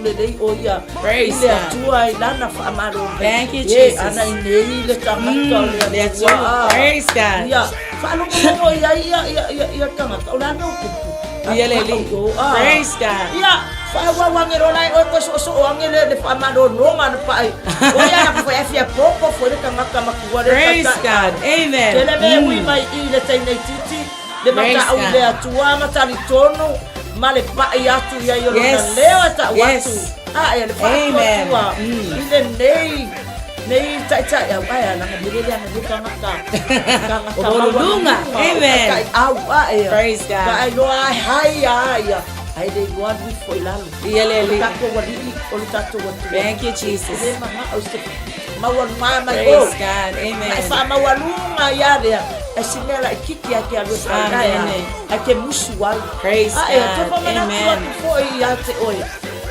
le lei o ia. Praise I le God. Atua i lana faamalo mai. Thank you, E, Jesus. ana i nei le tagata o le Le Atua. Atua. Praise God. Ia, faalogologo ia ia ia ia ia tagata o le ana o kupu. Ia le Alii. Ah. Praise God. Ia, faaauau age loa la e oe koe soosoo age le le faamalologa na paai. O ia na foi afia popo foi le tagata matua le Praise taitai. God. Amen. Tele mea ui mai i le teine titi, le Praise matau i God. le Atua ma talitonu ma le paʻi atu ia i o lona Yes. leo e taʻu Yes. atu. A e le Amen. faatuatua i lenei nei taitai au ae alaga mele le aga le tagata tagata O maualuluga. Amen. taitai au a e Praise God. Ka iloa ai hai a ia ai le iloa nui foi lalo. Ia le O le Alii. tatou alii o le tatou Atua. Thank you, Jesus. E le manao se maualuga mai o. Praise God. Ai Amen. faamaualuga ia lea e si mea laititi a ke alu e fainae a Amen. ai ke musu ai. Praise A e God. toe faamanatu Amen. atu foi ia te oe.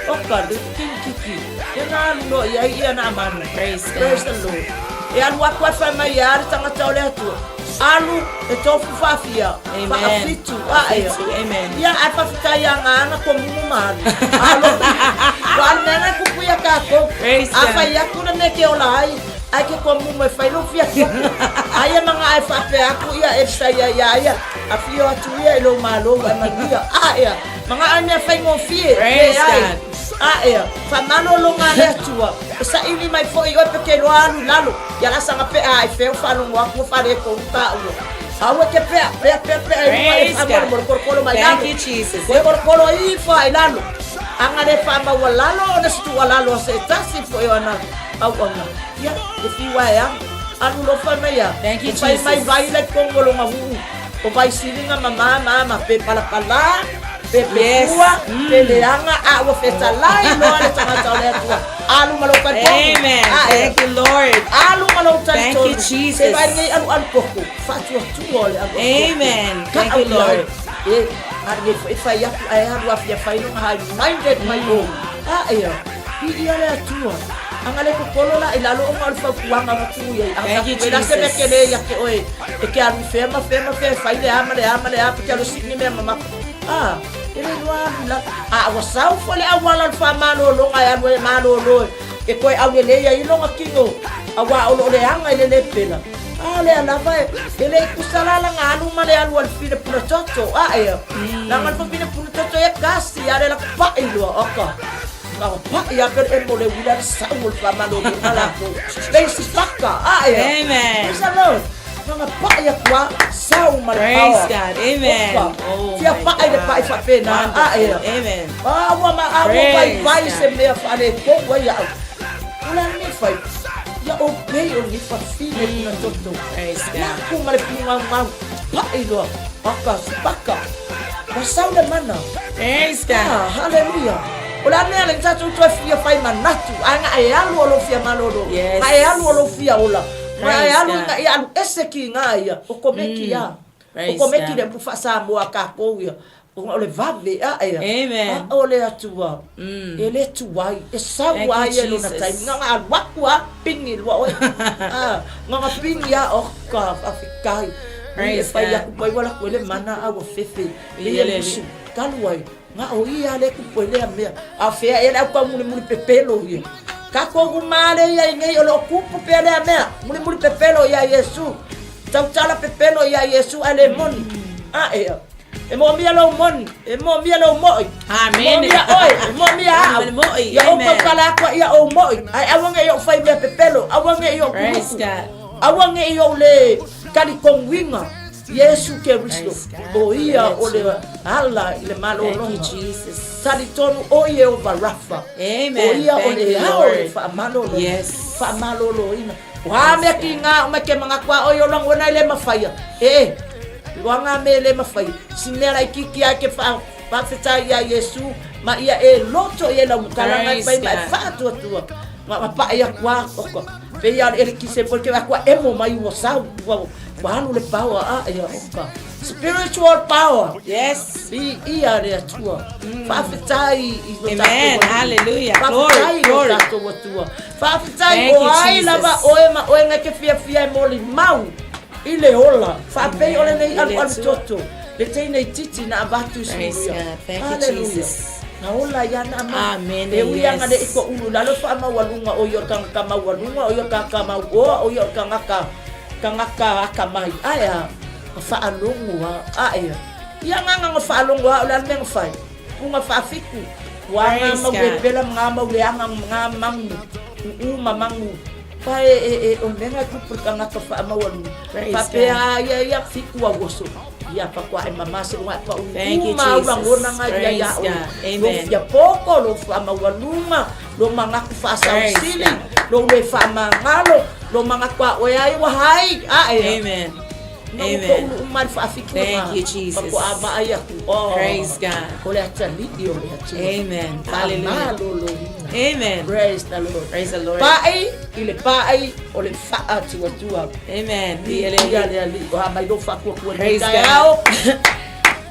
O ka le kikiki. E na alu loa i ai ia na manu. Praise God. Praise the Lord. E alu atu ai fai mai ia le tagata o le Atua. Alu e tofu faafia. Amen. Faafitu. A e. Faafitu. Amen. Ia ai faafetai ia ngā ana ko mumu malu. Alo. Wa alu mea ngai kupu ia kākou. Praise A God. fai atu le mea ke ola ai. Ai ke ko mumu e fai lo fia koko. Aia manga ai faapea aku ia e sai ia ia ia. A fio atu ia i lo malo ai manuia. A ia. Manga ai mea fai ngofie. Praise E ai. God. A ia. Faamalo longa le Atua. E saili mai foi oe pe ke loa alu i lalo. Ia la sanga pea ai feo faalogo atu ua faaletonu taua. Aua ke pea, pea, pea, pea i luga e Praise faamalo God. mo le kolokolo mai Thank lalo. you, Jesus. Koe kolokolo ifo ai lalo. Anga le faamaualalo ona se tuualalo a se tasi foi o ana auauna. Ia, e fiu ae a. Alu lofa mai ia. Thank you, O fai mai Jesus. vai lai kongo longa huu. O vai silinga ma ma ma pe palapala, pe pe Yes. pua, pe leaga a ua fetalai loa le tagata o le Atua. Alu ma lou talitonu. Amen. A e. Thank you, Lord. Alu ma lou Thank talitonu. you, Jesus. Se vai nei alu alu koko. Faatuatua o le alu alu koko. Amen. Thank Kaʻau you, Lord. i ai. E, a nei foi fai atu ae alu afia fai longa hai minded mai o. A ia, i ia le Atua. Anga le kokolo la i lalo o ma o le fautuaga na tuu i ai. A Thank you, tatou e la se mea Jesus. ke le ia ke oe. E ke alu i fea ma fea ma fea e fai le a ma le a ma le a pe ke alu sii ni mea mamafa. A, e le iloa alu i lalo. A ua sau foi le auala o le faamalologa e alu ai e malolo e e toe aulelei ai lona kino auā o loo leaga i le lē pela. A o lea lava e e le i kusa la laga alu ma le alu a le fine puna toto. A ea, laga le fafine puna toto ia kasi a le lakapaʻi loa oka. Na paʻi a pe le emo le uila le sau o le faamalologa lakou. Le isi paka. A ea. Amen. Praise the Lord. Laga paʻi atu a sau ma le Praise power. God. Amen. Oka. Oh, Fia my paʻi le paʻi God. faapena. A ea. Wonderful. Amen. A ua ma a ua Praise vaivai God. se mea faaletonu ai iaʻu. O le a le mea e fai? Ia obey o lenei fafine puna toto. Praise God. Laku ma le pugaugau. Paʻi loa. Aka sipaka. Ua sau le mana. Praise God. Ah, hallelujah. O le a mea le tatou toe fia fai manatu. Ae ga e alu o lou fia malolo. Yes. Ga e alu o lou fia ola. Ga e Praise alu God. ina ia alu ese ki ga ia. O komeki a. O Praise komeki God. le upu faa-Samoa a kākou ia. Ona o le vave aʻe a. Amen. A o le Atua, e le tuai, e sau Thank you, a ia i lona Jesus. taimi. Na ona alu atu a, pigi loa oe. A, na ona pigi a, o ka faafetai. Ui e Praise fai God. atu pai ua latou e le mana a ua fefe. E Ia ia le musu, talu ai, na o ia le kupu e lea mea. A o fea ea le au taumulimuli pepelo ia. Tatou uma lea i ai nei o lo o kupu pea lea mea. Mulimuli pepelo iā Iesu. Tautala pepelo iā Iesu ae le moni. A ea. E moomia lou moni, e moomia lou mo'i. Amene. E moomia oe, e moomia a'au. Le mo'i. Ia ou Amen. tautala atu ai ia ou mo'i, ae aua ne i ou fai mea pepelo, aua ne i ou Praise kuluku, God. aua ne i ou le talitonuina Iesu Keriso, Praise God. o ia o le ala i le Thank you, malologa. Jesus. Talitonu o Ieova Rafa, Amen. o ia o Thank le you, ao o le Lord. faamalolo, Yes. faamaloloina. O a mea ki ngā o mai ke mangaku a oi o lagona e le mafaia. E, o ngā mea e le mafaia. Si mea laitiiti ai ke wha, whawhetai ia Iesu, ma ia e loto i e lau mukala ngai Praise pai ma e God. whaatuatua. Ma ma pae aku a oka. Pe ia le elekise foi ke aku a emo mai ua sau, ua, ua alu le power a ia oka. Spiritual power. Yes. I ia le Atua. Faafetai i lo Amen. tatou Alii. Hallelujah. Faafetai i lo Glory, glory. tatou Atua. Faafetai Thank o you, ai Jesus. lava oe ma oe ngai ke fiafia e molimau i le ola. Faapei o lenei I le alualu Atua. toto. Le teine itiiti na avatu i Praise Suria. God. Thank you, Hallelujah. Jesus. Na ola ia na ma. Amen. E ui anga le Yes. iko ulu lalo whaamaualuga o ia o le tagata maualuga, o ia o le tagata mauoa, o ia o le tagata tagata akamai. Ae a, ka faalogo a, ae a. Ia agaga na faalogo a o le a le mea na fai. Puga faafitu, ua ngā Praise mau God. pepela ma ngā mau leaga ma ngā mangu uu ma mangu pa e, e, e, o mea e tupu le tagata faamaualuga. Praise Faapea God. a ia ia fitu auoso. Ia faatoa e mamā seiloga e pau Thank you, uma au Jesus. lagona ngai ia ia Praise oe. God. Lou Amen. fia poko, lou faamaualuga, lou manatu Praise faasausili, God. lou le faamagalo, lou manatu a oe ai ua hai, ae. Amen. Na ua Amen. toulu uma le faafitu Thank lena. you, Jesus. Faatoa vaai atu. Oh. Praise God. O le atalii o le Atua. Amen. Hallelujah. Faamaloloina. Amen. Praise the Lord. Praise the Lord. Pa'i i le pa'i o le faatuatua. Amen. Ia le Alii. O a mai lou faatuatua i lenei Praise God. taeao.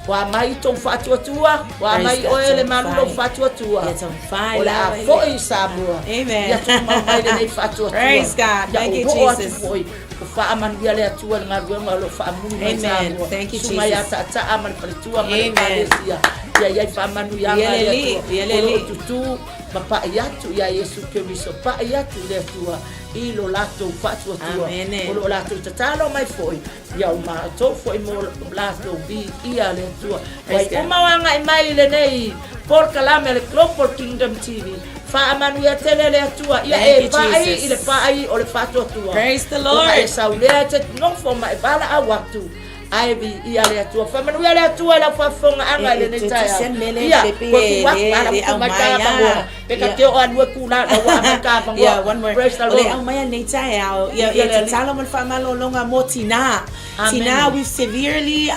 Ua mai tou faatuatua, ua Praise mai God. oe le malu lou Taumafai. faatuatua. Ia taumafai O le a lava i le- foi i Samoa. Amen. Ia tumau mai lenei faatuatua. Praise God. Ia Thank you, ou oo atu Jesus. foi, ua faamanuia le Atua i le galuega o lo o faamuli mai Amen. Samoa. Thank you, Susuga ia Jesus. Taataa ma le faletua ma le Amen. Ekalesia. Ia i ai faamanuiaga Ia a le le alii, Atua. ia le O lo o alii. tutū ma pa'i atu iā Iesu Keriso, pa'i atu i le Atua i lo latou faatuatua. Amene. O lo o latou tatalo mai foi, ia o matou foi mo latou viia le Atua. Wai Praise God. uma o agai mai i lenei polokalame a le Global Kingdom TV. Faamanuia tele le Atua ia Thank e you, pa'i Jesus. i le pa'i o le faatuatua. Praise the O Lord. ka e saulea e te nofo ma e valaau atu. Ae viia le Atua. Faamanuia le Atua i lau faafofogaaga i E, e, lenei te- te taeao. se mele Ia, le pe koe tu atu, le- ala le utu mai aumai ka a. pangoa. Pe ka Ia. te o alua ku la na ua mai ka pangoa. Yeah, one more. Praise the O le Lord. aumaia lenei taeao, ia, Ia ia le Alii. tatalo ma le faamalologa mo tinā. Amen. Tinā with severely,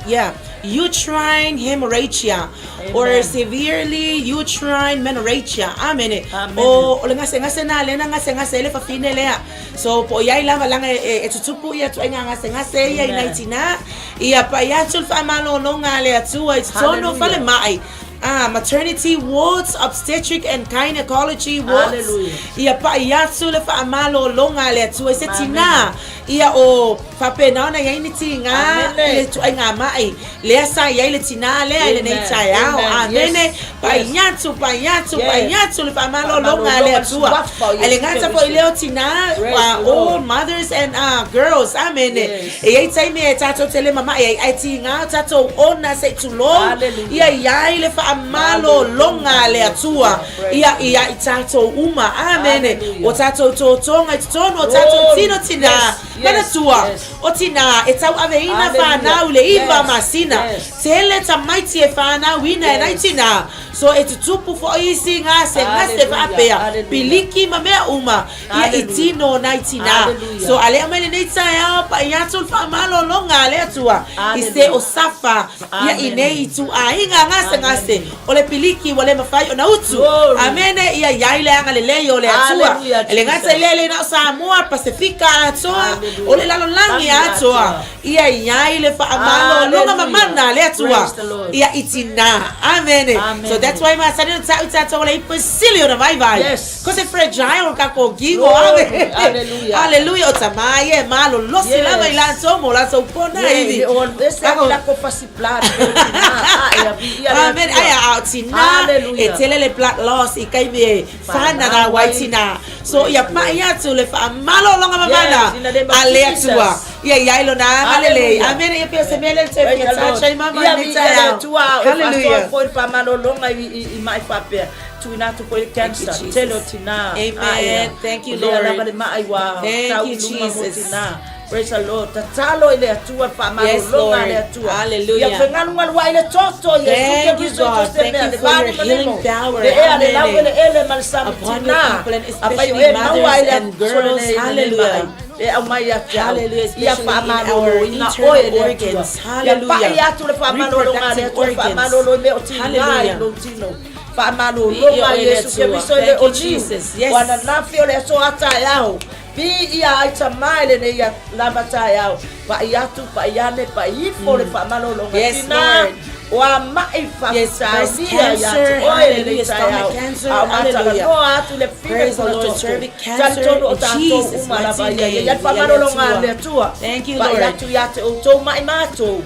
yeah, uterine hemorrhagia or Amen. severely uterine menorrhagia. Amene. Amen. O, o le gasegase na lea na gasegase ai le fafine lea. So, po o i ai lava laga e, e, e tutupu ia ituaiga gasegase ia i nai Amen. tinā. Ia pa'i atu le faamalologa a le Atua i totonu o Hallelujah. falemai. Ah, maternity wards, obstetric and gynecology wards. Hallelujah. Ia pa'i atu le faamalologa a le Atua i se Amen. tinā. Ia o faapena ona i ai ni tiga Amene. i le ituaiga ma'i lea sa i ai le tinā lea i lenei Amen. taeao. Amen. Amene. Yes. Pa'i Yes. atu, pa'i atu, Yes. pa'i atu le faamalologa a le Faamalologa le Atua. suafa o Ae le Iesu gata foi Keriso. lea o tinā, Praise the all Lord. mothers and girls. Amene. Yes. E i ai taimi e tatou te le mama'i ai, ae tiga o tatou ona se i tulou, Hallelujah. ia i ai le faamalologa a le Atua Praise ia ia i tatou uma. Amene. Hallelujah. O tatou totoga i totonu o tatou Glory. tino tinā. Yes, yes, Manatua, yes. o tinā e tauaveina Hallelujah. fanau i le iva Yes, masina. yes. Tele tamaiti e fanauina e nai Yes. tinā. So e tutupu foi isi gasegase Hallelujah. faapea. Hallelujah. Piliki ma mea uma. Ia i Hallelujah. tino nai tinā. Hallelujah. So a le aumai lenei taeao pa'i atu le faamalologa a le Atua i se Hallelujah. o safa ia i Amen. nei ituaiga gasegase Amen. o le piliki ua le mafai ona utu. Glory. Amene. Ia i ai le agalelei o le Atua. Hallelujah, E le gata i Jesus. lea e le na o Samoa, Pasefika atoa, Hallelujah. o le lalolagi Lagi atoa. atoa. Ia i ai le faamalologa Hallelujah. mamana a le Atua Praise the Lord. ia i tinā. Amene. Amene. So that's why masani ona ta'u tatou o le ipu e sili ona vaivai. Yes. Cause e fragile le tatou gigo. Glory. Amene. Hallelujah. Hallelujah. O tamā ia e malolosi Yes. lava i latou ma o latou pona Yeah, ivi. le o ese Kako- a lako fasi blood, o tinā, a e a viia le Amen. Atua. Ai a o tinā Hallelujah. e tele le blood loss i taimi e fananau ai tinā. So ia paʻi atu le faamalologa mamana a le Atua ia i ai lona agalelei. Amene. Ia pei o se mea lea e toe fia touch ai mama i lenei taeao. Hallelujah. Foi le faamalologa i maʻi faapea tuuina atu foi le cancer tele o tinā. Amen. Thank you, Lord. O lea lava le maʻi ua Thank tau you, i luma mo Jesus. tinā. Praise the Lord. Tatalo i le Atua le faamalologa a le Atua. Hallelujah. Ia fegalugaluai le toto i Iesu Thank you, Keriso i God. so se Thank mea you le for your vani ma healing lemo. power. Le ea le lau Amen. eleele ma le sami Upon your tinā. people and Afai o especially e maua ai mothers le and aso girls. lenei i lenei Hallelujah. maʻi. E aumai ia te au. Hallelujah. Ia Especially in our faamaloloina oe internal e le Atua. organs. Ia paʻi Hallelujah. atu le faamalologa a le Reproductive Atua, organs. faamalolo i mea o tinā i Hallelujah. lou tino. Faamalologa Viia oe le Iesu Atua. Keriso e le Thank o you, niu. Jesus. Yes. O ananafi o le aso a taeao. Viia ai tamā i lenei lava taeao. Paʻi atu, paʻi ane, paʻi ifo le faamalologa. Yes, Tinā, Lord. o a maʻi Yes, breast faafitalia ia te cancer, oe i lenei hallelujah, taeao. stomach cancer, A o hallelujah. matalanoa atu le fine Praise the kula Lord, toto. cervix cancer, Talitonu o in tatou Jesus' uma lava mighty ia. Ia name. ia le Ia le faamalologa a Atua. le Atua. Thank you, Paʻi Lord. atu ia te outou maʻi matou.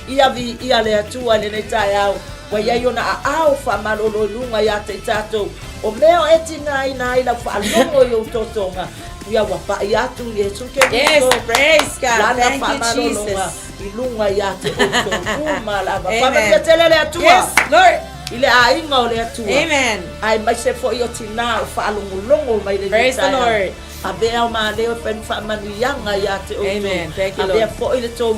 Ia viia le Atua i lenei taeao, ua i ai ona aao faamalolo i luga ia te i tatou, o mea o e tigaina ai lau faalogo i ou totoga, ia ua paʻi atu Iesu Yes, Keriso, praise God. lana Thank you, faamalologa Jesus. i luga ia te outou uma lava. Amen. Faamanuia tele le Atua Yes, Lord. i le aiga o le Atua. Amen. Aemaise foi o tinā o faalogologo mai lenei Praise the taeao. Lord. Avea o maleo e fai ma faamanuiaga ia te outou. Amen. Thank you, Avea Lord. foi le tou,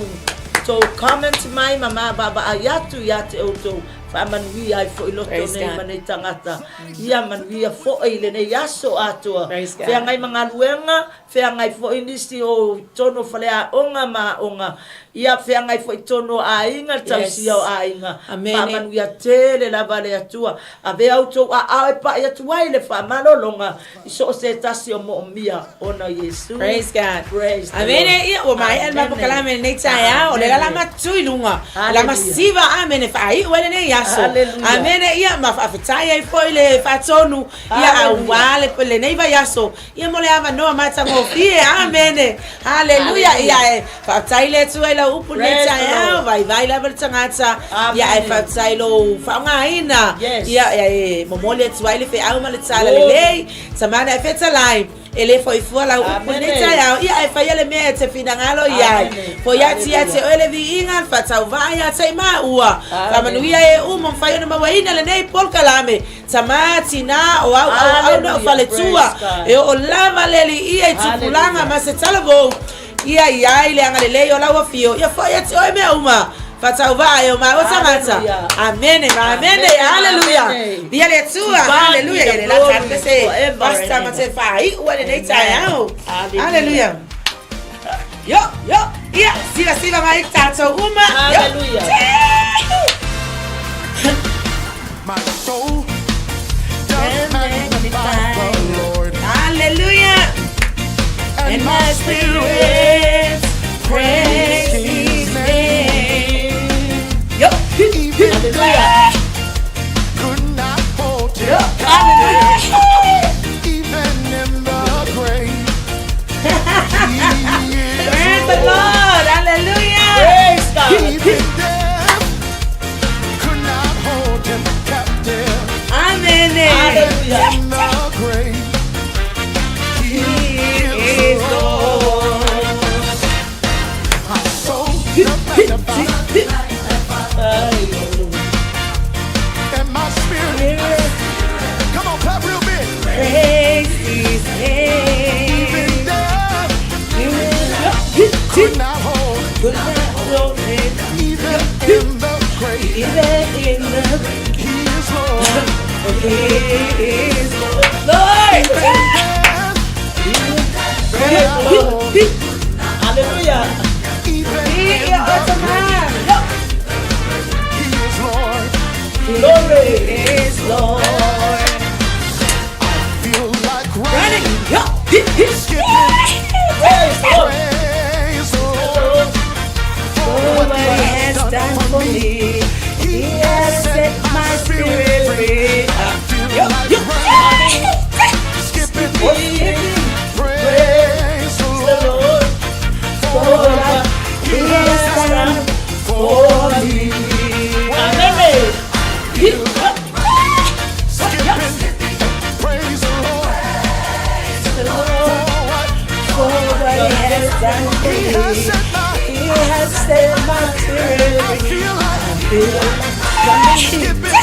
tou comment mai ma ma vaavaai atu ia te outou. Faamanuia ai foi loto Praise nei God. ma nei tagata. Ia manuia foi i lenei aso atoa. Praise God. Feagai ma galuega, feagai foi nisi o tonu o faleaoga ma aoga. Ia feagai foi tonu o aiga, le tausia o aiga. Amene. Faamanuia tele lava le Atua. Avea outou aao e paʻi atu ai le faamalologa I so o se tasi o moomia ona Iesu. Praise God. Praise the Amene Lord. ia ua maea le mapokala me lenei taeao o le la lama tu i luga lama siva amene faaiu ai lenei aso amene ia ma faafetai ai foi le faatonu ia auā le lenei vaiaso ia mo le avanoa matagofie amene haleluia ia e faafetai le Atua i lau upu lenei taeao vaivai lava le tagata ia ae faafetai lou faaaogaina ia e momoli atu ai le feau ma le tala lelei tamana e fetalai e le foi fua lau upu lenei taeao ia ae faia le mea e te finagalo i ai foi atu ia te oe le viiga le faatauvaa ia te i maua faamanuia e uma mafai ona mauaina lenei polokalame Tama, tinā, o au, au, au na o faletua, e oo lava le alii i tupulaga ma se talavou, ia i ai le agalelei o lau afio, ia foi ia te oe mea uma, faatauvaa e o māua tagata. Amene ma amene, haleluia. Via le Atua, haleluia, ia le la tātou se pastor ma te faaiu ai lenei taeao. Haleluia. Yo, yo, ia, siva siva mai tātou uma. Yo. Hallelujah. My soul does magnify the Lord. Hallelujah. And my spirit praise his his name. Yo. Even Hallelujah. could not hold him Yo. Hallelujah. even in the grave. He is Praise the Lord. Hallelujah. Praise God. Even death could not hold him captive. Amen. Hallelujah. In the grave, he He is is Lord. Lord. My soul does magnify and my spirit. Come on, clap real big. Praise his name. Even death could not hold, Could not hold him. even in the grave. Even in the He is Lord. He is Lord. Lord. Even death could not hold, Hallelujah. even He in is the grave. Lord. He is Lord. Glory. Is Lord. Feel like Running. running, Yo. skipping. Praise the Lord. Praise the Lord for what What He he has has done done for for me. me. He He has has set set my my spirit spirit free. free. I feel Yo, like yo. running, skipping. Praise the The Lord Lord. for what He has done for me. Amen. Feel like skipping. Praise the Lord done for He me. has set my He has set my spirit I free. feel like I feel like skipping.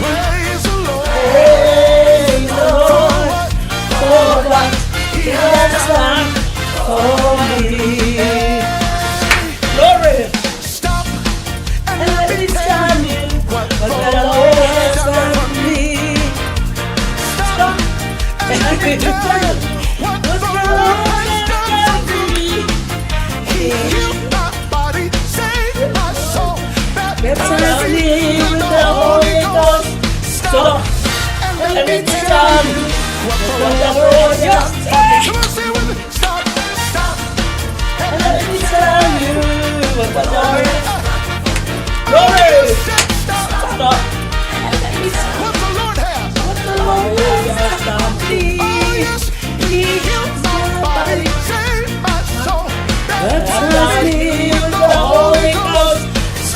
Praise the Lord Praise the for Lord what for what He He has has done. done for me. Glory. Stop and And let let me me tell tell you you what what the the Lord Lord has has done done for for me. me. Stop Stop and let me tell you what what the the Lord Lord has has done done for for me. me. He healed my body, saved my soul, baptized Baptize me me with with the the Holy Holy Ghost. Ghost. Stop Stop and let and me let me tell tell you you what the what the Lord Lord has done has for me. Come on, say it with me. Stop, stop, and And let let me me tell tell you you what the what the Lord Lord. Glory. Said stop. Stop. And let me tell What the Lord has. what the Lord has done for me. Oh yes, He healed my body, saved my soul, baptized Baptize me me with with the the Holy Holy Ghost. Ghost.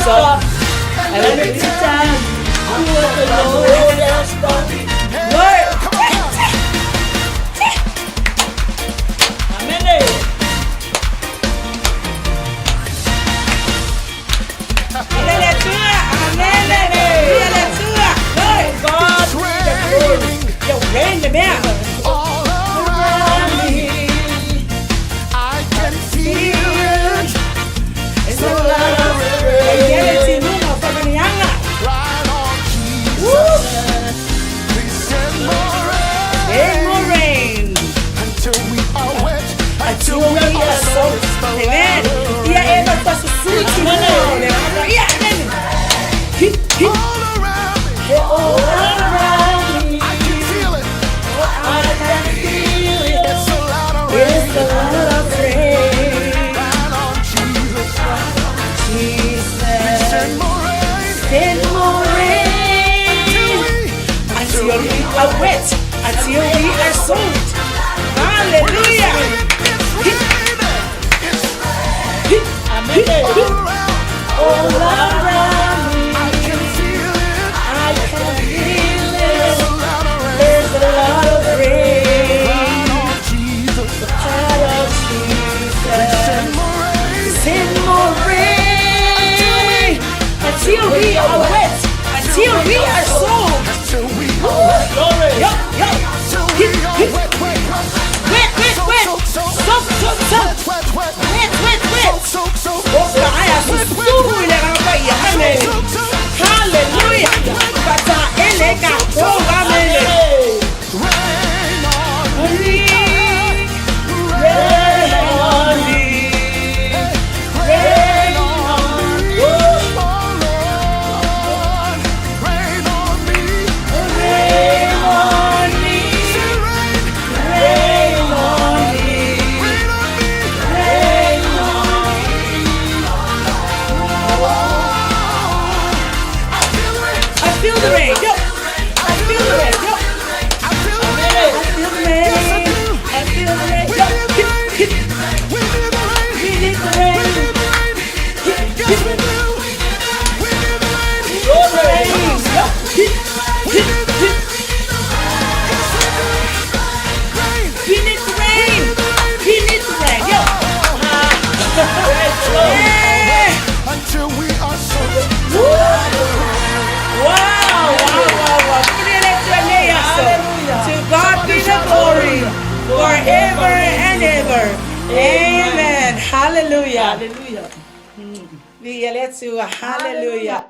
Stop Stop. and And let let me me tell tell you you what what the the Lord Lord has done. Hey, Lord. come on, clap. Amen. Viia le Atua. Amene. Viia le Atua. Lord. God It's be the glory. raining Ia rain le mea. all around me. I can feel it. It's a lot of E ia le rain. tinuga o whakamanianga. Right on, Jesus. Please send more Send more rain rain. until we are wet, until Until we we are are soaked. soaked. It's the Amen. latter Ia rain. e fasusui tinuga o le whaka. Ia, amen. Hit, hit. All around me, All around me, I can feel it. I can feel it. It's a lot of It's rain. the lot of rain. Right on, Jesus. Jesus. Send more rain Send more until rain. we, Until we are wet. Until we are soaked. We're gonna Hallelujah. sing it. It's raining. It's Hit, Amen. all around. All around me, I can feel it. I can feel It's it. a lot of rain. There's a lot of rain. Right on, Jesus. Out of Jesus. Send more rain. Send more rain. Until we are wet. Until we are soaked. Until we are wet. Glory. Yo, yo. Until we are wet, wet, wet. Wet, wet, wet. Soak, soak, Soak, soak, soak. Wet, wet, wet. Wet, wet, wet. Soak, soak, soak. Oka aya susui le rapa ia. Amen. Soak, soak. Hallelujah. Bata eleka. Oh, amen. Hey. Rain on me. Rain on me. Rain on me. Oh Lord. Rain on me. Rain on me. Say rain. Rain on me. Rain on me. Rain on me. Oh, I feel the rain. I feel the rain. Yo. I feel the rain. Yo. I feel the rain. I feel the rain. Yes, I do. I feel the rain. We Yo. need the rain. Hit, We need the rain. We need the We rain. need the rain. Yes, we do. We need the rain. Glory. Yo. Hit, We need the rain. Yes, we do. Rain. We need the rain. We need the rain. Yo. Praise the Lord. Yeah. Until we are soaked. Woo. Wow, wow, wow, wow. Hallelujah. To God be the glory forever and ever. Amen. Hallelujah. Hallelujah. Viia le Atua. Hallelujah.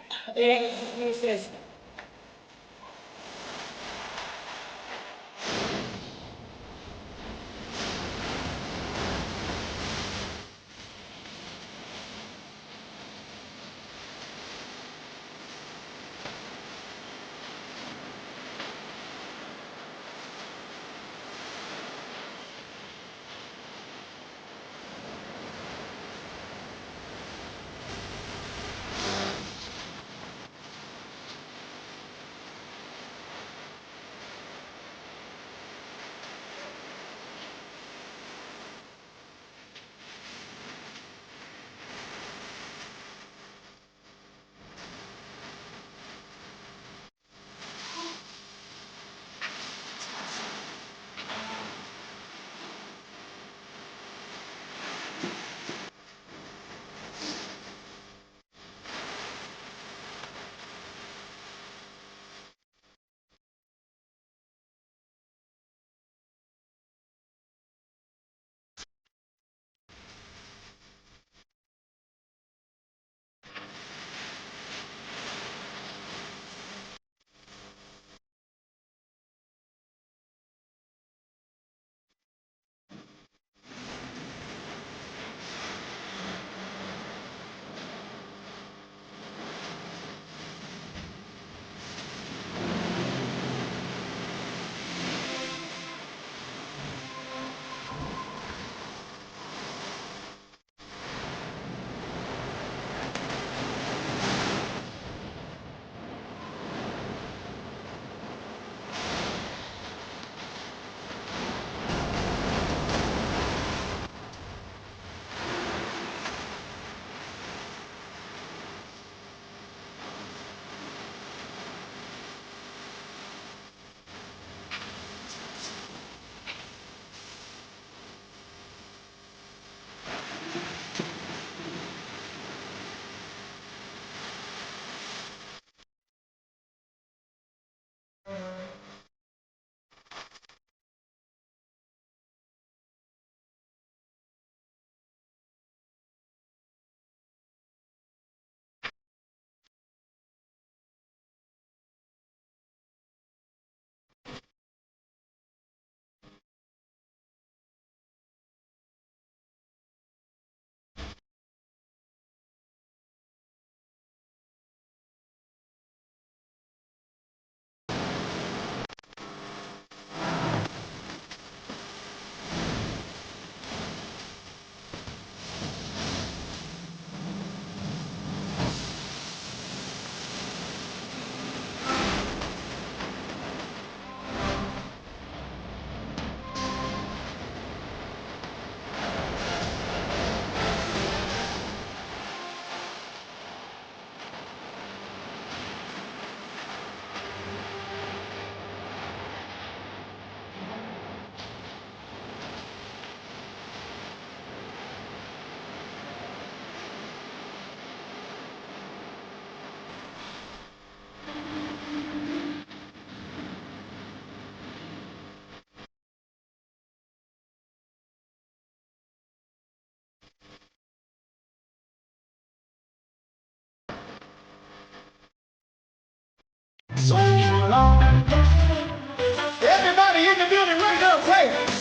Everybody in the building right now, say.